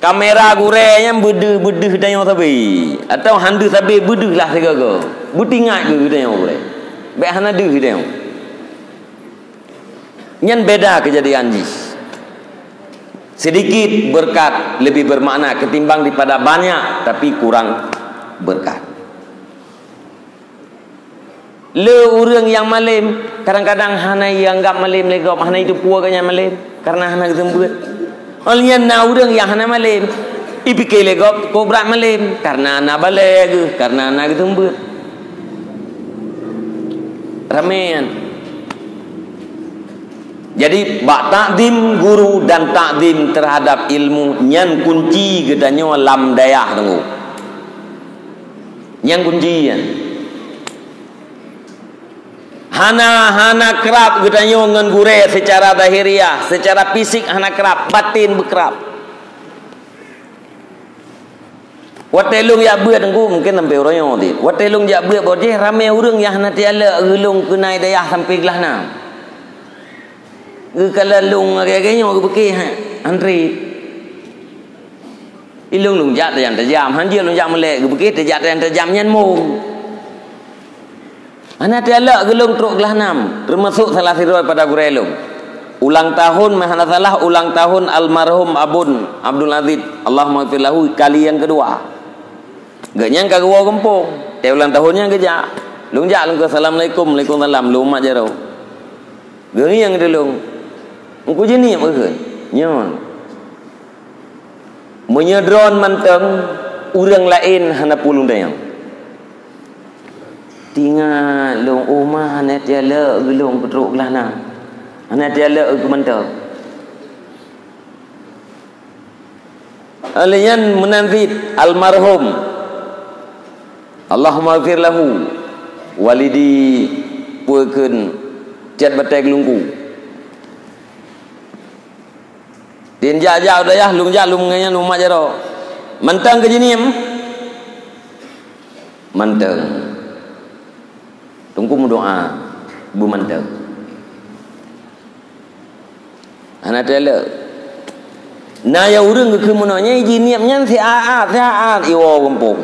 kamera gurèe nyan beudeuh-beudeuh tanyoe sabe, atawa han deuh sabe beudeuh lah sigoe-goe. Beutingat keu geutanyoe gurèe. Bèk hana deuh tanyoe. Nyan beda keujadian jih. Sedikit berkat lebih bermakna ketimbang daripada banyak tapi kurang berkat. Le ureueng nyang malém, kadang-kadang hana ianggap malém lé gob, hana iteupeue geuh nyan malém, kareuna hana geuseumeubeuet. Óh lheueh nyan na ureueng nyang hana malém, ipike lé gob kok brat malém, kareuna na balèe geuh, kareuna na geuseumeubeuet. Ramé nyan. Jadi, bak takzim guru dan takzim terhadap ilmu, nyan kunci geutanyoe lam dayah, Teungku. Nyan kunci nyan. Hana, hana krab geutanyoe ngon gurèe secara zahiriah, secara fisik hana krab, batin beukrab. Watèe lôn jak beuet, Teungku, mungken sampoe uroe nyoe cit. Watèe lôn jak beuet bak jih, ramé ureueng nyang hana teualek geulôn keunoe dayah sampoe glah nam. Geukalon lôn agèe-agèe nyoe geupike, ha, antre. Ilôn lôn jak tajam-tajam, han jeuet lôn jak meulek, geupike tajak tajam-tajam nyan mong. Hana teualek geulôn trok glah nam, teumasok salah sidroe pada gurèe lôn. Ulang tahun, meuhana salah, ulang tahun almarhum Abon Abdul Aziz, Allahumma ighfir lahu, kali nyang keudua. Geuhnyan ka geuwoe gampông, watèe ulang tahun nyan geujak. Lôn jak lôn kheun, "Assalamualaikum." "Waalaikumsalam." Lôn mat jaroe. Geungieng di lôn. Teungku Jeunieb geukheun. Nyoe. Meunyoe droeneuh mantong, ureueng laén hana peue lôn tanyong. Tingat lôn, oh ma, hana teualek geulôn keu trok glah nam. Hana teualek keu mantong. Óh lheueh nyan meunan cit almarhum. Allahumma ighfir lahu walidi, peue kheun, cit batèe geulungku. Tin jak-jak u dayah, lôn jak lôn ngon nyan u mat jaroe. Mantong keu Jeunieb? Mantong. Teungku meudoa, beumantong. Hana teualek. Na nyang ureueng geukheun meunoe, nyan Jeunieb nyan siat-at, siat-at iwoe gampông.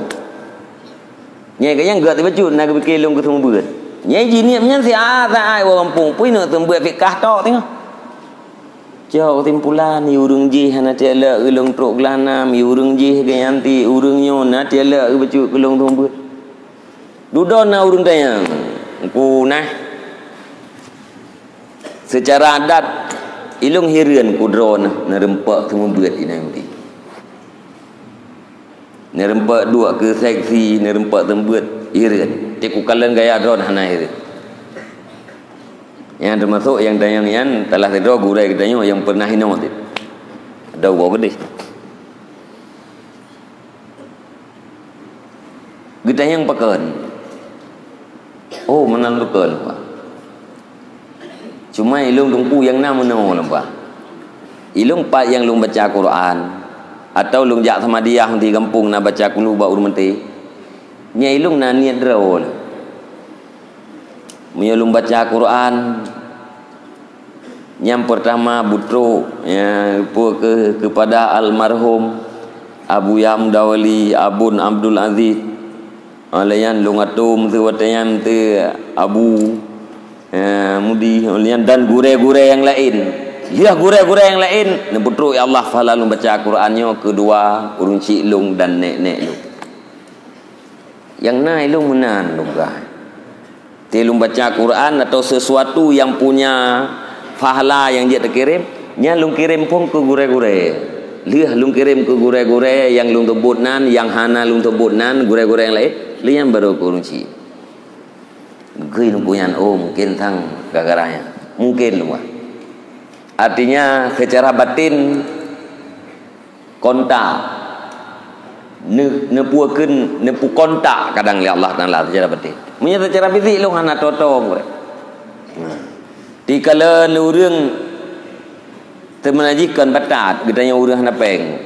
Nyan keuh nyang geuet bacut na geupike lôn keu seumeubeuet. Nyan Jeunieb nyan siat-at iwoe gampông, peue neuk seumeubeuet fiqah tok teungoh. Cok keusimpulan, i ureueng jih hana teualek geulôn trok glah nam, i ureueng jih geuh nyan ti, ureueng nyoe na teualek geubacut keu lôn seumeubeuet. Dudoe na ureueng tanyong, "Teungku nah, seucara adat, ilôn hireuen keu droeneuh neureumpok seumeubeuet inan di. Neureumpok duek keu seksi, neureumpok seumeubeuet hireuen. Teuk kukalon gaya droeneuh hana hireuen." Nyan teumasok nyang tanyong nyan salah sidroe gurèe geutanyoe nyang peureunah inoe cit. Ada uroe keudeh. Geutanyong pakon? Oh, meunan pakon, Pak. Cuma ilôn teungku nyang na meunoe lom, Pak. Ilôn pat nyang lôn baca Quran, atawa lôn jak Samadiyah di gampông na baca kulu bak ureueng maté. Nyan ilôn na niet droe lom. Meunyoe lôn baca Quran, nyang peurtama beutrok, ya, peue keu, keupada almarhum Abuya Mudawali Abon Abdul Aziz. Óh lheueh nyan lôn atô meuseu watèe nyan meuseu Abu, ya, Mudi, óh lheueh nyan dan gurèe-gurèe nyang laén. Lheueh gurèe-gurèe nyang laén, neubeutrok ya Allah pahala lôn baca Quran nyoe keu dua ureueng chik lôn dan nèk-nèk lôn. Nyang na ilôn meunan lôn peugah. Watèe lôn baca Quran atau sesuatu yang punya pahala nyang jeuet teukirém, nyan lôn kirém phôn keu gurèe-gurèe. Lheueh lôn kirém keu gurèe-gurèe nyang lôn seubut nan, nyang hana lôn seubut nan, gurèe-gurèe nyang laén. Lé nyan barô keu ureueng chik. Geukheun keu nyan, oh, mungkin sang gara-gara nyan. Mungkin luwah. Artinya, secara batin, kontak. Ne-, neupukeun, neupeukontak kadang lé Allah Taala secara batin. Meunyoe secara fisik lôn hana toto. Nah. Dikala ureueng Teuma jih kon batat, geutanyoe ureueng hana péng.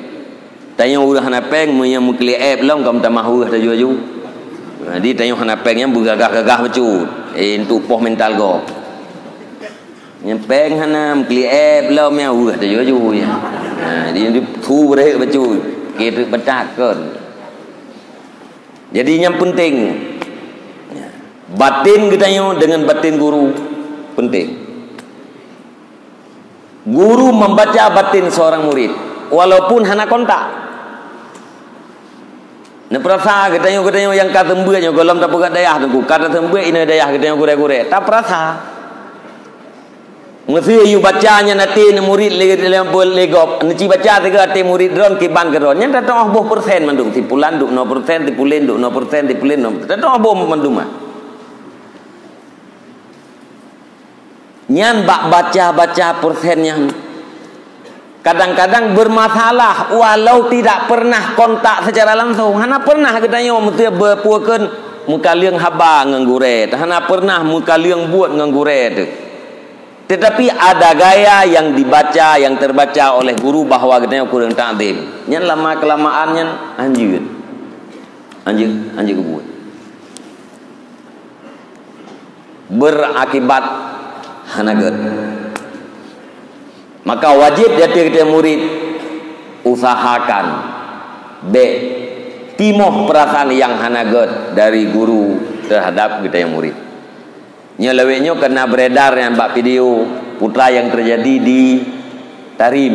Tanyoe ureueng hana péng, meunyoe meukeulieb lom, ka meutamah ureueng tajôh-jôh. Jadi, tanyoe hana péng nyan beugagah-gagah bacut. Eh, untuk poh mental gob. Nyang péng hana, meukeulieb lom, nyan ureueng tajôh-jôh, ya. Ha, jadi, su beureuek bacut. Keu batat kon. Jadi, nyang penting. Batin geutanyoe dengan batin guru penting. Guru membaca batin seorang murid, walaupun hana kontak. Neupeurasa geutanyoe, geutanyoe nyang ka seumeubeuet nyoe, gohlom tapeugah dayah teungku, ka taseumeubeuet inoe dayah geutanyoe gurée-gurée. Tapeurasa. Meuseu yue baca nyan até murid lé, lé, lé gob, neuci baca sigoe até murid droen kiban keu droen. Nyan tateu'oh boh persen mandum, si pulan duek noe persen, si pulen duek noe persen, si pulen noe, tateu'oh boh mandum. Nyan bak baca-baca persen nyan kadang-kadang bermasalah walau tidak pernah kontak secara langsung. Hana pernah geutanyoe meuseu beupukeun meukaleueng haba ngon gurée, hana pernah meukaleueng buet ngon gurée teuh. Tetapi ada gaya yang dibaca, yang terbaca oleh guru bahwa geutanyoe kureueng takzim. Nyan lama-kelamaan nyan hanjeuet. Hanjeuet, hanjeuet geubuet. Berakibat hana gét. Maka wajib di ateueh geutanyoe murid usahakan bék timoh peurasaan nyang hana gét dari guru terhadap geutanyoe murid. Nyoe lawét nyoe ka na beredar nyan bak video putra nyang teujadi di Tarim.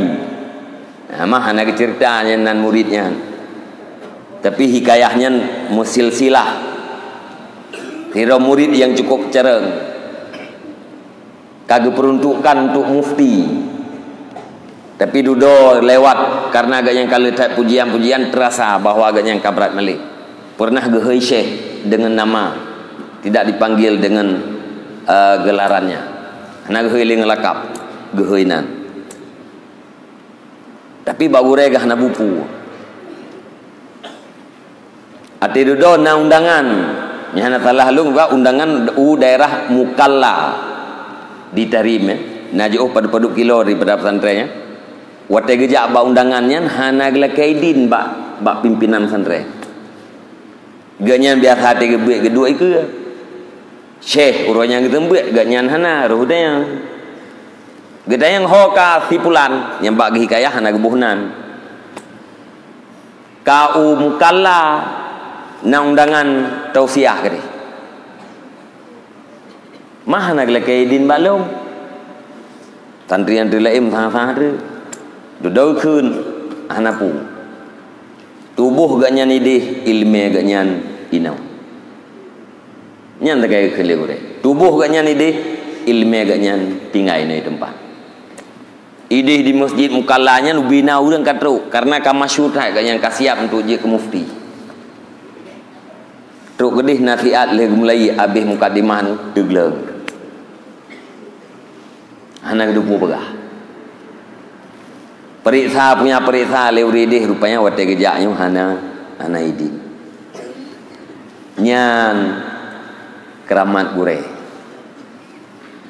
Nah, mah hana geuceurita nyan nan murid nyan. Tapi hikayah nyan meusilsilah. Sidroe murid nyang cukup carông. Ka geupeuruntukkan untuk mufti. Tapi dudoe lewat, karena gobnyan ka le that pujian-pujian, terasa bahwa gobnyan ka brat malée. Pernah geuhôi syekh dengan nama, tidak dipanggil dengan, eh, gelarannya. Hana geuhôi lé ngon lakab, geuhôi nan. Tapi bak gurée geuh hana bupu. Até dudoe na undangan. Nyang hana salah lôn, bak undangan u daerah Mukalla di Tarim, eh. Na jiôh padub-padub kilo daripada pesantren nyan. Watée geujak bak undangan nyan, hana geulakée idin bak, bak pimpinan pesantren. Gobnyan biasa teugeubeuet geuduek ikeue. Syekh uroe nyang geuseumeubeuet, gobnyan hana, roh geutanyoe. Geutanyoe ho ka si pulan, nyang bak geuhikayah hana geuboh nan. Ka u Mukalla na undangan tausiah keudeh. Mah hana geulakée idin bak lôn. Santri-santri laén meusaha-saha teuk. Dudoe kheun hana peue. Tuboh gobnyan ideh, iéleumé gobnyan inoe. Nyan teuka kheun lé gurée. Tuboh gobnyan ideh, iéleumé gobnyan tinggai inoe teumpat. Ideh di Masjid Mukalla nyan ubé na ureuëng ka trok, karena ka masyhur that gobnyan ka siap untuk jeuet keu mufti. Trok keudeh nasihat lheueh geumulai abéh mukadimah nyoe teugleng. Hana geuteupeue peugah. Peuriksa punya peuriksa lé ureuëng ideh, rupanya watée geujak nyoe hana, hana idin. Nyan keuramat gurée.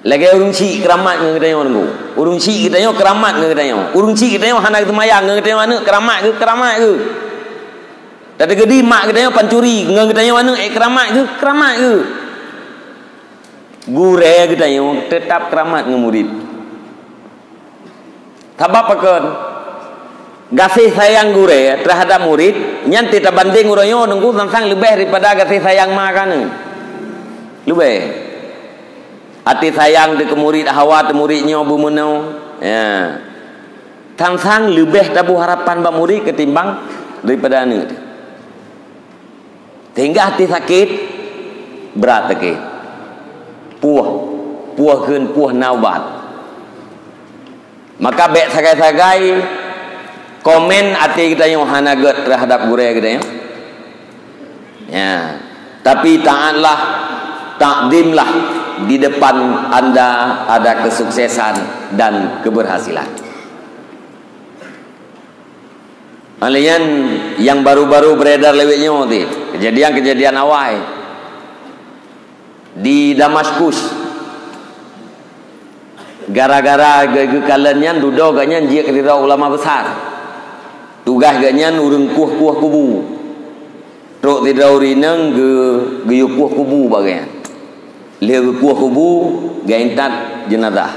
Lagée ureuëng chik keuramat ngon geutanyoe nunggu. Ureuëng chik geutanyoe keuramat ngon geutanyoe. Ureuëng chik geutanyoe hana geuseumayang ngon geutanyoe aneuëk, keuramat geuh, keuramat geuh. Tateukeudi mak geutanyoe pancuri ngon geutanyoe aneuëk, eh, keuramat geuh, keuramat geuh. Gurée geutanyoe teutap keuramat ngon murit. Sabab pakon? Gaséh sayang gurée terhadap murit nyan teutabandeng uroe nyoe nunggu sang-sang leubeh daripada gaséh sayang ma keu aneuëk. Leubeh. Até sayang teuh keu murit, hawa teuh murit nyoe beumeunoe. Ya. Sang-sang leubeh taboh harapan bak murit ketimbang daripada aneuëk teuh. Sehingga até sakét, brat sakét. Puih, puih kheun, puih na ubat. Maka bék sagai-sagai komen até geutanyoe hana gét terhadap gurée geutanyoe. Ya. Tapi taatlah, takdimlah di depan anda ada kesuksesan dan keberhasilan. Alèh nyan nyang baru-baru beredar lewat nyoe teuh, kejadian-kejadian awai di Damaskus. Gara-gara geu-, geukalon nyan, dudoe gobnyan jeuet keu sidroe ulama besar. Tugaih gobnyan ureueng kueh-kueh kubu. Trok sidroe ureueng inong geu-, geuyue kueh kubu bak gobnyan. Lheueh geukueh kubu, geuintat jeunazah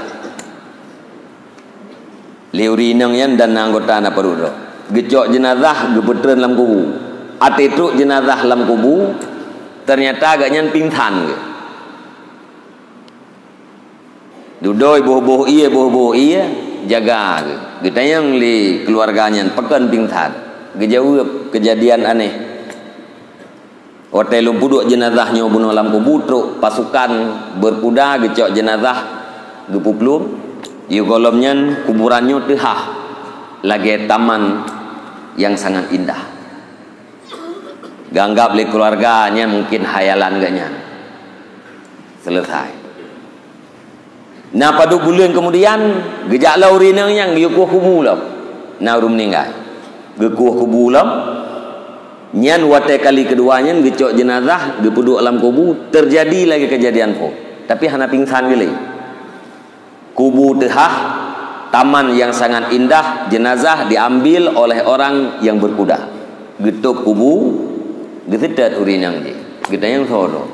lé ureueng inong nyan dan anggota na padub droe. Geucok jeunazah, geupeutreun lam kubu. Até trok jeunazah lam kubu, teunyata gobnyan pingsan geuh. Dudoe boh-boh ié, boh-boh ié, jaga geuh. Geutanyong lé keuluwarga nyan, "Pakon pingsan?" Geujaweueb, "Keujadian aneh. Watèe lôn peuduek jeunazah nyoe bunoe lam kubu, trok pasukan beukuda geucok jeunazah geupeuplueng, di gohlom nyan kuburan nyoe teuhah lagèe taman nyang sangat indah." Geuanggab lé keuluwarga nyan mungkin khayalan gobnyan. Selesai. Na padub buleuen keumudian, geujak lom ureueng inong nyan geuyue kueh kubu lom. Na ureueng meuninggai. Geukueh kubu lom. Nyan watèe kali keudua nyan geucok jeunazah, geupeuduek lam kubu, teujadi lagèe keujadian phôn. Tapi hana pingsan geuh lé. Kubu teuhah, taman nyang sangat indah, jeunazah diambil oleh orang yang berkuda. Geutôp kubu, geuseutôt ureueng inong jih. Geutanyong soe droe.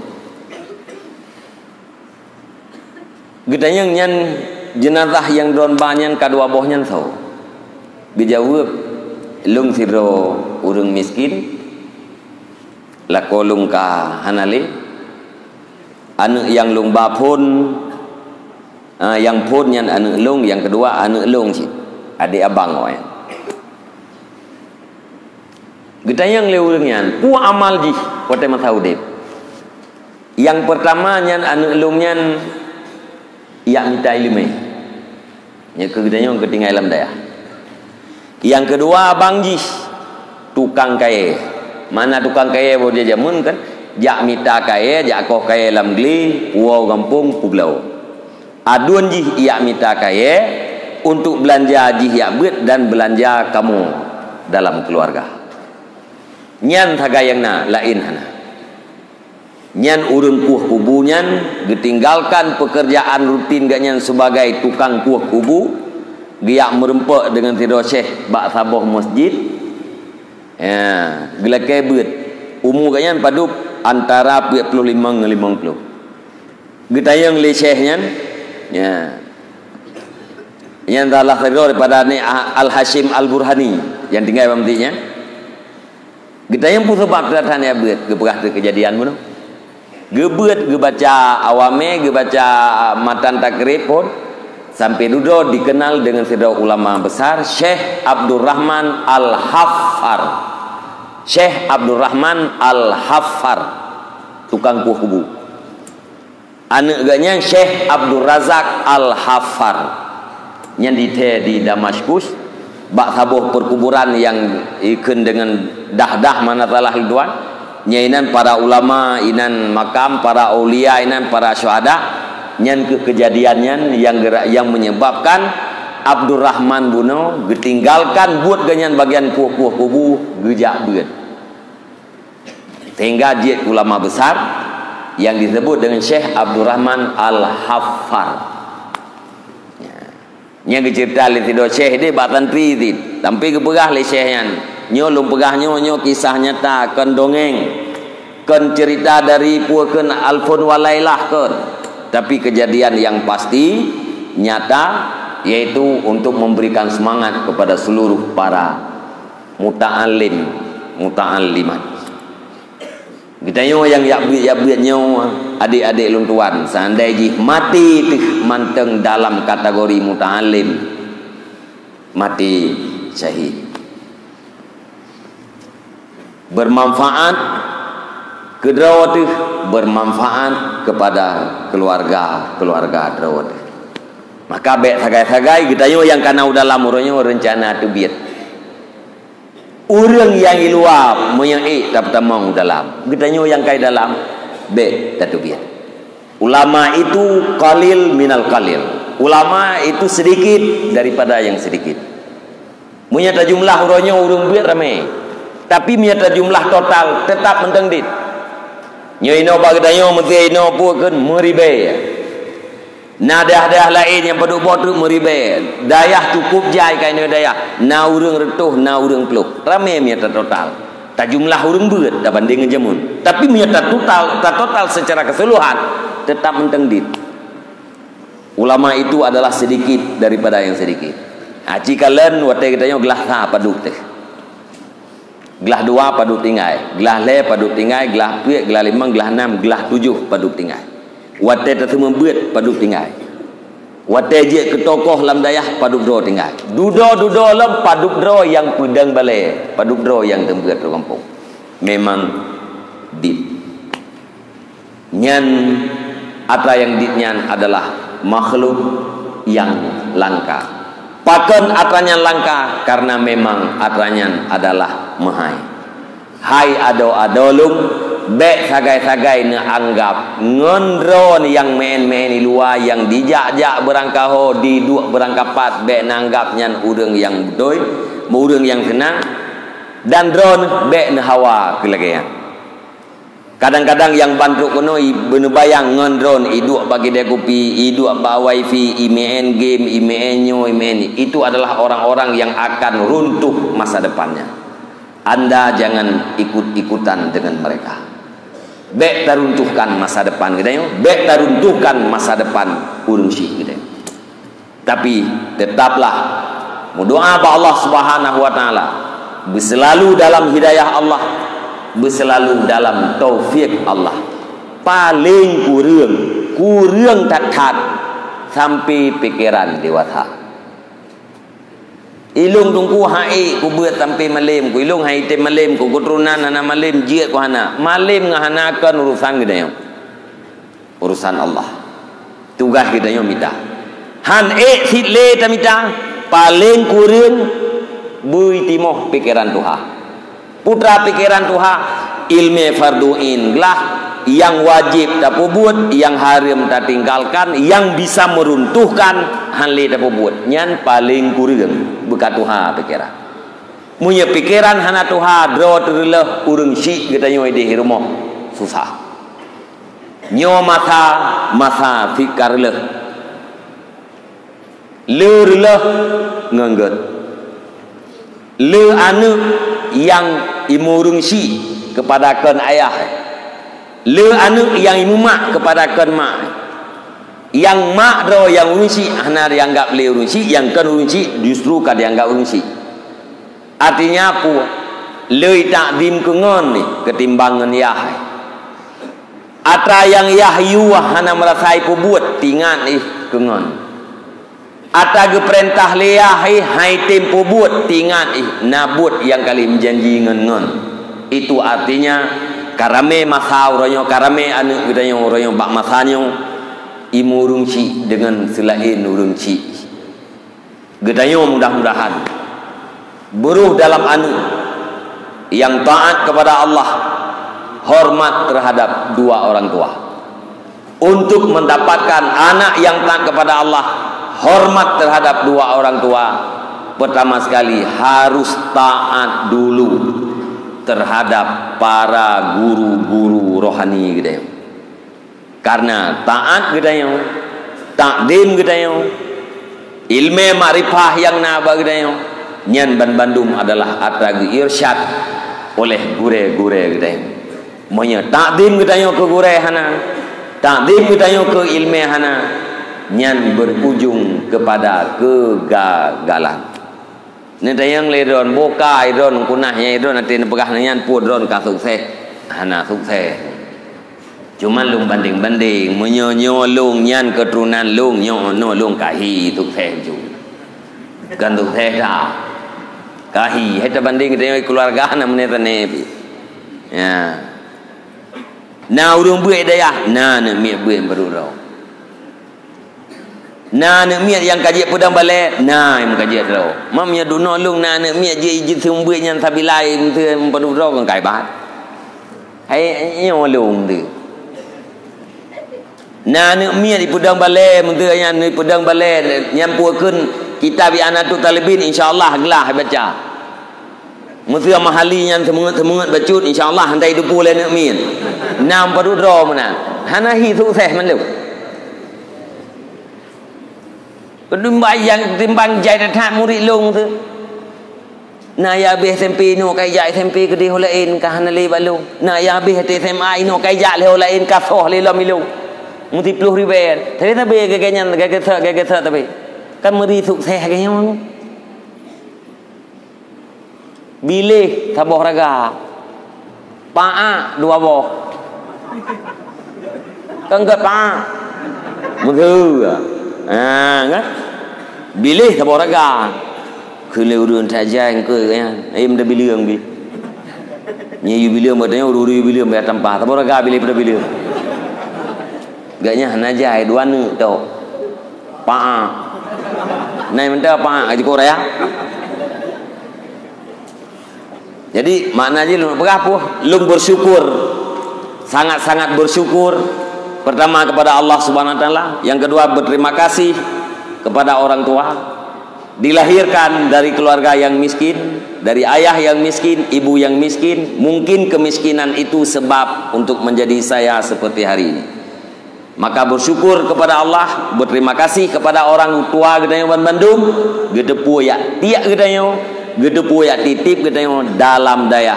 Geutanyong nyan, "Jeunazah nyang droen ba nyan ka dua boh nyan soe?" Geujaweueb, "Lôn sidroe ureueng miskin, lakoe lôn ka hana lé. Aneuk nyang lôn ba phôn, ah, nyang phôn nyan aneuk lôn, nyang keudua aneuk lôn cit, adék abang awaknyan." Geutanyong lé ureueng nyan, "Peue amal jih watèe masa udép?" "Nyang peurtama nyan aneuk lôn nyan jak mita ileumèe." Nyan keuh geutanyoe geutinggai lam dayah. "Nyang keudua abang jih tukang kayèe." Mana tukang kayèe bak jameun kan? Jak mita kayèe, jak koh kayèe lam glé, woe gampông peubloe. "Aduen jih jak mita kayèe untuk beulanja jih jak beuet dan beulanja kamoe dalam keuluwarga." Nyan sagai nyang na, laén hana. Nyan ureueng kueh kubu nyan geutinggalkan peukeurjaan rutin gobnyan sibagai tukang kueh kubu, geujak meurumpok deungon sidroe syèh bak saboh meuseujid. Ya, geulakèe beuet. Umu gobnyan padub antara peuet ploh limong ngon limong ploh. Geutanyong lé syèh nyan, ya. Nyan salah sidroe daripada ni Al-Hasyim Al-Burhani nyang tinggai bak meuseujid nyan. Geutanyong peue sabab that-that nyan beuet, geupeugah teuh keujadian bunoe. Geubeuet, geubaca awamè, geubaca matan takrib phôn, sampoe dudoe dikeunal deungon sidroe ulama besar, Syekh Abdurrahman Al-Haffar. Syekh Abdurrahman Al-Haffar, tukang kueh kubu. Aneuk geuh nyan Syekh Abdul Razak Al-Haffar. Nyan jithèe di Damaskus, bak saboh peukuburan nyang ikheun deungon dah-dah mana salah lôn tuan. Nyan inan para ulama, inan makam para aulia, inan para syuhada. Nyan keuh keujadian nyan nyang geura-, nyang menyebabkan Abdurrahman bunoe geutinggalkan buet geuh nyan bagian kueh-kueh kubu geujak beuet. Sehingga jeuet ulama besar nyang disebut dengan Syekh Abdurrahman Al-Haffar. Nyang geuceurita lé sidroe syekh deh bak santri cit. Sampoe geupeugah lé syekh nyan, "Nyoe lôn peugah nyoe, nyoe kisah nyata, kon dongeng. Kon cerita dari peue kheun Alfun Walailah kon. Tapi kejadian yang pasti, nyata, yaitu untuk memberikan semangat kepada seluruh para muta'allim, muta'allimat." Geutanyoe nyang jak beuet-jak beuet nyoe, adék-adék lôn tuan, seandai jih maté teuh mantong dalam kategori muta'allim, maté syahid. Bermanfaat keu droe teuh, bermanfaat kepada keluarga-keluarga droe teuh. Maka bèk sagai-sagai geutanyoe nyang ka na u dalam uroe nyoe reuncana teubiet. Ureuëng nyang i luwa meunyoe ék tapeutamong u dalam, geutanyoe nyang ka i dalam bék tateubiet. Ulama itu qalil minal qalil. Ulama itu sedikit daripada yang sedikit. Meunyoe tajumlah uroe nyoe ureuëng beuet ramé, tapi meunyoe tajumlah total teutap mantong dit. Nyoe inoe bak geutanyoe meusé inoe peue kheun meuribée. Na dayah-dayah laén nyang padub boh teuk meuribée. Dayah cukup jai ka inoe dayah. Na ureuëng reutôh, na ureuëng ploh. Ramé meunyoe tatotal. Tajumlah ureuëng beuet tabandéng ngon jameun. Tapi meunyoe tatotal, tatotal secara keseluruhan, teutap mantong dit. Ulama itu adalah sedikit daripada yang sedikit. Ha, ci kalon watée geutanyoe glah sa padub teuh. Glah dua padub tinggai, glah lhée padub tinggai, glah peuet, glah limong, glah nam, glah tujoh padub tinggai. Watée taseumeubeuet padub tinggai. Watée jeuet keu tokoh lam dayah padub droe tinggai. Dudoe-dudoe lom padub droe nyang peudong balée, padub droe nyang teumbeuet rot gampông. Memang dit. Nyan atra nyang dit nyan adalah makhluk nyang langka. Pakon atra nyan langka? Karena memang atra nyan adalah meuhai. Hai adoe-adoe lôn, bék sagai-sagai neuanggab ngon droe nyang meuén-meuén i luwa nyang dijak-jak beurangkaho, diduek beurangkapat, bék neuanggab nyan ureuëng nyang beutôi, ureuëng nyang seunang, dan droe bék neuhawa keu lagée nyan. Kadang-kadang nyang ban trok keunoe i beuneubayang ngon droe, iduek bak keude kupi, iduek bak wifi, imeu'en game, imeu'en nyoe, imeu'en nyoe. Itu adalah orang-orang yang akan runtuh masa depannya. Anda jangan ikut-ikutan dengan mereka. Bék taruntuhkan masa depan geutanyoe, bék taruntuhkan masa depan ureuëng syiek geutanyoe. Tapi tetaplah meudoa bak Allah Subhanahu wa Taala, beuseulalu dalam hidayah Allah, beuseulalu dalam taufik Allah. Paleng kureueng, kureueng that-that sampai pikeran dewasa. Ilong teungku hai kubeuet sampai malem, ku ilong hai tem malem, ku keturunan hana malem, jeuet ku hana. Malem ngon hana kon urusan geutanyoe. Urusan Allah. Tugaih geutanyoe mita. Han ék cit lé tamita, paleng kureueng bui timoh pikeran tuha. Putra pikeran tuha, ilmé fardhu ain glah, nyang wajéb tapeubuet, nyang hareuem tatinggalkan, nyang bisa meuruntuhkan han lé tapeubuet. Nyan paleng kureueng beuka tuha pikeran. Meunyoe pikeran hana tuha, droe teureuleh ureuëng syiek geutanyoe ideh rumoh susah. Nyoe masa, masa sikareuleh. Le reuleh ngon gét. Le aneuëk nyang imeuureuëng syiek keupada kon ayah. Le aneuëk nyang imeumak keupada kon mak. Nyang mak droe nyang ureuëng syiek hana dianggap lé ureuëng syiek, nyang kon ureuëng syiek justru ka dianggap ureuëng syiek. Artinya peue? Le itakdim keu ngon ni keutimbang ngon yah. Atra nyang yah yue hana meurasa ipeubuet, tingat ih keu ngon. Atra geupeurintah lé yah ih hai tem peubuet, tingat ih na buet nyang ka lheueh meujanji ngon ngon. Itu artinya, ka ramé masa uroe nyoe, ka ramé aneuëk geutanyoe uroe nyoe bak masa nyoe, imeuureuëng syiek deungon seulaén ureuëng syiek. Geutanyoe mudah-mudahan beurôh dalam aneuëk nyang taat kepada Allah, hormat terhadap dua orang tua. Untuk mendapatkan anak yang taat kepada Allah, hormat terhadap dua orang tua, pertama sekali harus taat dulu terhadap para guru-guru rohani geutanyoe. Karena taat geutanyoe, takdim geutanyoe, ilmé makrifah nyang na bak geutanyoe, nyan banbandum adalah atra geuirsyad oleh gurée-gurée geutanyoe. Meunyoe takdim geutanyoe keu gurée hana, takdim geutanyoe keu ilmé hana, nyan berujung kepada kegagalan. Neutanyong lé droen, boh ka droen, keunah nyang droen até neupeugah nyan peue droen ka sukses. Hana sukses. Cuma lôn bandeng-bandeng, meunyoe nyoe lôn nyan keuturonan lôn, nyoe noe lôn ka hi sukses ju. Kan sukses dah. Ka hi, hai tabandeng tanyoe keuluwarga na meunan sané pih. Ya. Na ureuëng beuet dayah, na aneuk miet beuet baru droe. Na aneuk miet nyang ka jeuet peudong balée, na nyang ka jeuet droe. Mam nyoe dunoe lôn na aneuk miet jeuet jiseumeubeuet nyan sabila, meuteumé padub droe kon kai bat. Hai nyoe lôn tu. Na aneuk miet ipeudong balée, meuteumé nyan ipeudong balée, nyan peue kheun kitab I'anatul Thalibin, insya Allah glah baca. Meuseu Mahali nyan seumeungeut-seumeungeut bacut, insya Allah hana jiteupeue lé aneuk miet. Na padub droe meunan. Hana hi sukses mandum. Keudumbang nyang timbang jai that murit lôn tu. Na ya habéh S M P inoe ka jak S M P keudeh ho laén ka hana lé bak lôn. Na ya habéh S M A inoe ka jak lé ho laén ka soh lé lom ilôn. Meusiplôh ribée. Tapi sabe gagée nyan, gagée sot, gagée sot tapi. Kan meuri sukses gagée nyan. Biléh saboh raga. Paak dua boh. Kan gét paak. Meuteumé. Ha, kan? Biléh saboh raga. Kheun lé ureuëng tajai engkeu nyan. Ayo meuda bileung bi. Nyi yu bileung, meuda nyoe ureuëng yu bileung biar tampa. Saboh raga biléh pada bileung. Gét nyan hana jai dua neuk tok. Paak. Nai mantap paak ka jikuk raya. Jadi makna jih lôn peugah peue, lôn bersyukur, sangat-sangat bersyukur. Pertama kepada Allah Subhanahu Wa Taala, yang kedua berterima kasih kepada orang tua. Dilahirkan dari keluarga yang miskin, dari ayah yang miskin, ibu yang miskin, mungkin kemiskinan itu sebab untuk menjadi saya seperti hari ini. Maka bersyukur kepada Allah, berterima kasih kepada orang tua geutanyoe ban bandum, geuteupeue jak tiek geutanyoe, geuteupeue jak tiep-tiep geutanyoe dalam dayah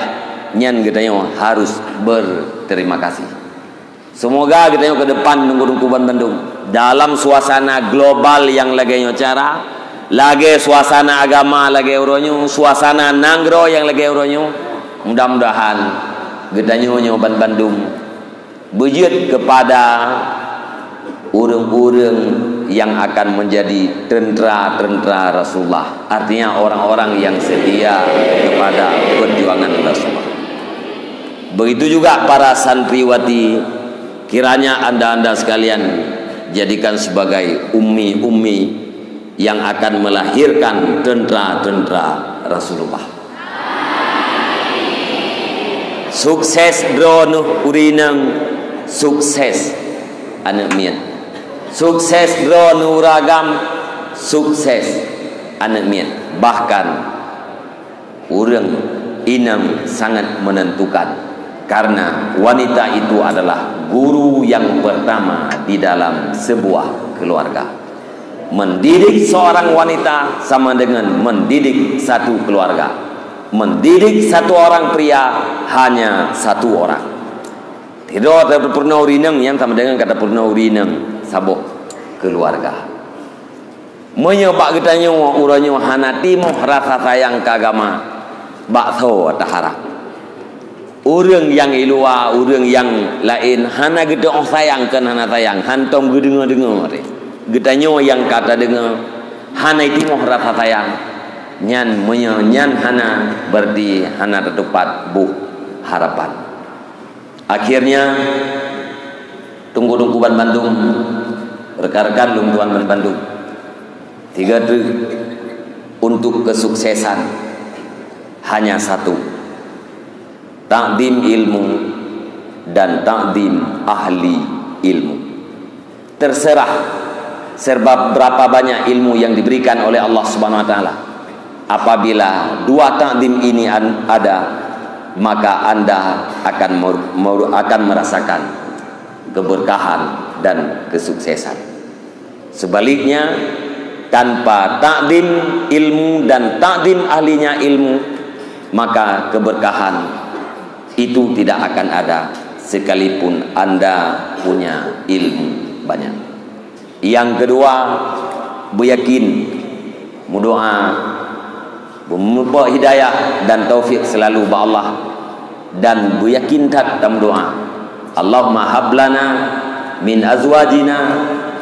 nyan geutanyoe harus berterima kasih. Semoga geutanyoe ke depan teungku-teungku ban bandum dalam suasana global nyang lagée nyoe cara, lagée suasana agama lagée uroe nyoe, suasana nanggroe nyang lagée uroe nyoe, mudah-mudahan geutanyoe nyoe ban bandum beujeuet kepada ureuëng-ureuëng yang akan menjadi tentera-tentera Rasulullah, artinya orang-orang yang setia kepada perjuangan Rasulullah. Begitu juga para santriwati, kiranya anda-anda sekalian jadikan sebagai ummi-ummi yang akan melahirkan tentera-tentera Rasulullah. Sukses droeneuh ureuëng inong, sukses aneuk miet. Sukses droeneuh ureuëng agam, sukses aneuk miet. Bahkan ureuëng inong sangat menentukan, karena wanita itu adalah guru yang pertama di dalam sebuah keluarga. Mendidik seorang wanita sama dengan mendidik satu keluarga. Mendidik satu orang pria hanya satu orang. Sidroe tapeurunoe ureuëng inong nyang sama dengan ka tapeurunoe ureuëng inong saboh keluarga. Meunyoe bak geutanyoe uroe nyoe hana timoh rasa sayang keu agama, bak soe taharab? Ureuëng nyang i luwa, ureuëng nyang laén hana geuteuoh sayang kon hana sayang, hántom geudeungoe-deungoe teuh. Geutanyoe nyang ka tadeungoe hana timoh rasa sayang, nyan meunyoe nyan hana, berarti hana tatupat boh harapan. Akhirnya, teungku-teungku ban bandum, rekan-rekan lôn tuan ban bandum, tiga tu untuk kesuksesan hanya satu, takdim ilmu dan takdim ahli ilmu. Terserah serba berapa banyak ilmu yang diberikan oleh Allah Subhanahu Wa Taala. Apabila dua takdim ini an- ada, maka anda akan mer- mer- akan merasakan keberkahan dan kesuksesan. Sebaliknya, tanpa takdim ilmu dan takdim ahlinya ilmu, maka keberkahan itu tidak akan ada sekalipun anda punya ilmu banyak. Yang kedua, beuyakin, meudoa, beumeupeue hidayah dan taufik selalu bak Allah, dan beuyakin that tameudoa, "Allahumma hab lana min azwajina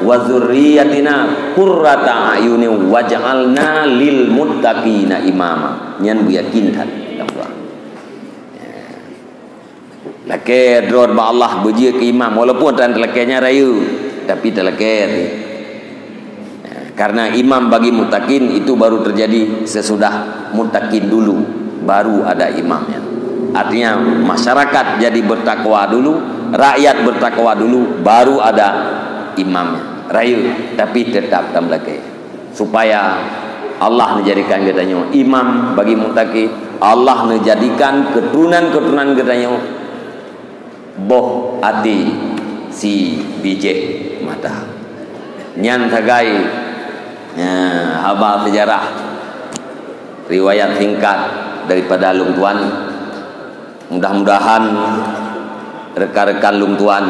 wa dzurriyyatina qurrata a'yunin waj'alna lil muttaqina imama." Nyan beuyakin that tameudoa. Lakée droe bak Allah beujeuet keu imam, walaupun tan talakée nyan rayeuk, tapi talakée. Karena imam bagi muttaqin itu baru terjadi sesudah muttaqin dulu, baru ada imamnya. Artinya, masyarakat jadi bertakwa dulu, rakyat bertakwa dulu, baru ada imamnya. Rayeuk, tapi tetap tam lakée. Supaya Allah menjadikan geutanyoe imam bagi muttaqin, Allah menjadikan keturunan-keturunan geutanyoe boh até si bijéh mata. Nyan sagai, ya, haba sejarah, riwayat singkat daripada lôn tuan. Mudah-mudahan rekan-rekan lôn tuan,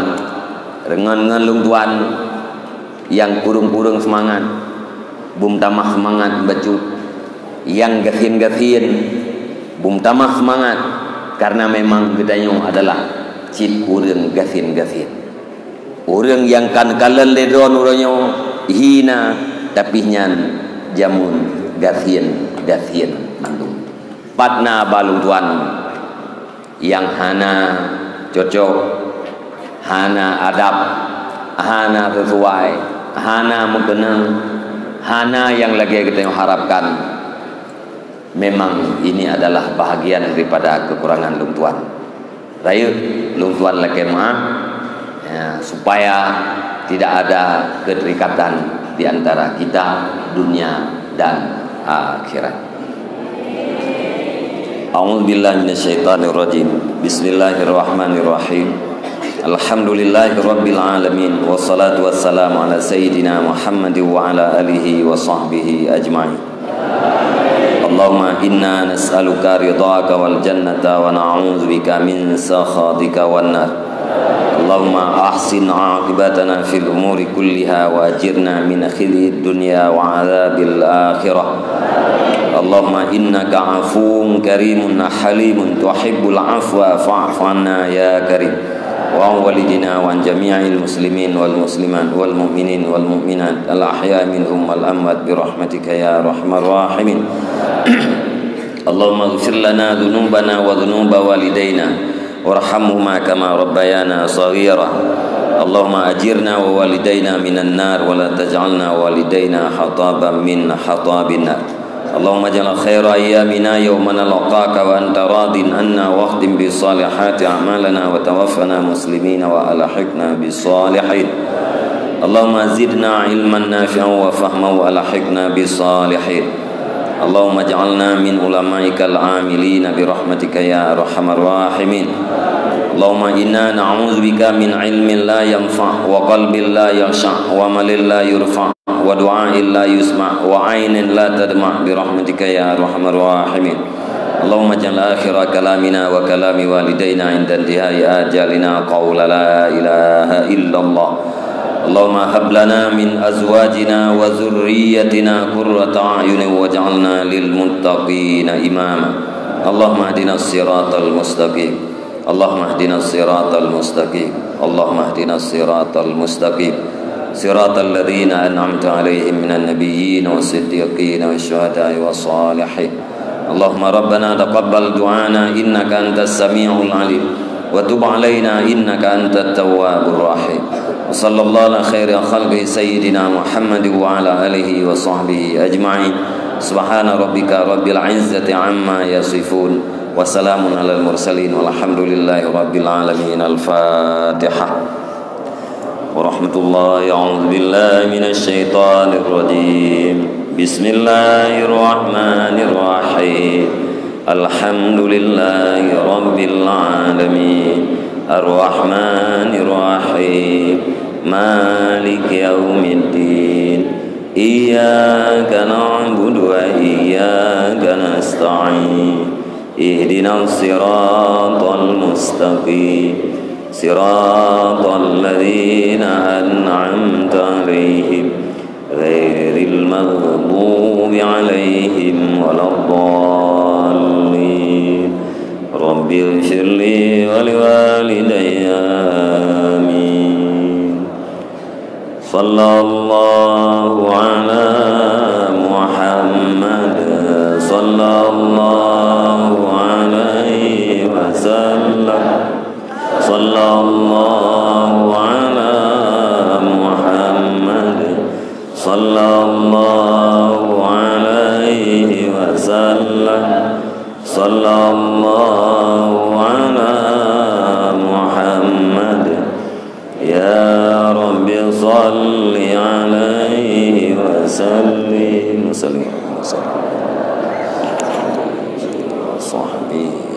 reungon-reungon lôn tuan nyang kureueng-kureueng seumangat, beutamah seumangat bacut. Nyang gasien-gasien, beutamah seumangat, karena memang geutanyoe adalah cit ureuëng gasien-gasien. Ureuëng nyang ka neukalon lé droe uroe nyoe hina, tapi nyan jameun gasien-gasien mandum. Pat na ba lôn tuan nyang hana cocok, hana adab, hana sesuai, hana meukeunong, hana nyang lagée geutanyoe harapkan. Memang ini adalah bahagian daripada kekurangan lôn tuan. Rayeuk lôn tuan lakée meuáh, ya, supaya tidak ada keterikatan di antara kita dunia dan akhirat. A'udzubillahi minasyaitonirrajim. Bismillahirrahmanirrahim. Alhamdulillahirabbil alamin, wassalatu wassalamu ala sayyidina Muhammadin wa ala alihi wa sahbihi ajmain. Allahumma inna nas'aluka ridhaka wal jannata wa na'udzubika min sakhatika wan nar. Allahumma ahsin aqibatana fil umuri kulliha wa ajirna min khizyid dunya wa adzabil akhirah. Allahumma innaka afuwun karimun halimun tuhibbul afwa fa'fu anna ya karim. Wa an walidina wa an jami'il muslimin wal muslimat wal mu'minin wal mu'minat al ahya minhum wal amwat bi rahmatika ya arhamar rahimin. Allahumma ighfir lana dzunubana wa dzunuba walidaina warhamhuma kama rabbayana shaghira. Allahumma ajirna wa walidaina minan nar wa la taj'alna wa walidaina hataban min hatabin nar. Allahumma ij'al khaira ayyamina yauma nalqaka wa anta radin anna wa akhtim bis salihati a'malana wa tawaffana muslimina wa alhiqna bis salihin. Allahumma zidna ilman nafi'an wa fahman wa alhiqna bis salihin. Allahumma ij'alna min ulama'ikal amilina bi rahmatika ya arhamar rahimin. Allahumma inna na'udzubika min ilmin la yanfa' wa qalbin la yakhsha' wa amalin la yurfa' wa du'ain la yusma' wa ainin la tadma' bi rahmatika ya arhamar rahimin. Allahumma ij'al akhira kalamina wa kalami walidaina inda intihai ajalina qawla la ilaha illallah. Allahumma hab lana min azwajina wa dzurriyyatina qurrata a'yunin waj'alna lil muttaqina imama. Allahumma ihdinas siratal mustaqim. Allahumma ihdinas siratal mustaqim. Allahumma ihdinas siratal mustaqim. Siratal ladzina an'amta 'alaihim minan nabiyyin was siddiqin wasyuhada'i was salihin. Allahumma rabbana taqabbal du'ana innaka antas sami'ul alim wa tub 'alaina innaka antat tawwabur rahim. Wa sallallahu ala khairi khalqihi sayyidina Muhammadin wa ala alihi wa sahbihi ajma'in. Subhana rabbika rabbil izzati amma yasifun. Wa salamun alal mursalin walhamdulillahi rabbil alamin. Al-Fatihah. Warahmatullahi, a'udzubillahi minasyaitonirrajim. Bismillahirrahmanirrahim. Alhamdulillahi rabbil alamin. Arrahmanirrahim. Maliki yaumiddin. Iyyaka na'budu wa iyyaka nasta'in. Ihdinas siratal mustaqim. Siratal ladzina an'amta 'alaihim ghairil maghdubi 'alaihim waladdallin. Rabbighfirli wa liwalidayya. Amin. Sallallahu ala Muhammad. Sallallahu alaihi wasallam. Sallallahu ala Muhammad. Sallallahu Sallallahu ala Muhammad. Ya Rabbi, salli alaihi wa sallim. Wa sallim. Sahbihi.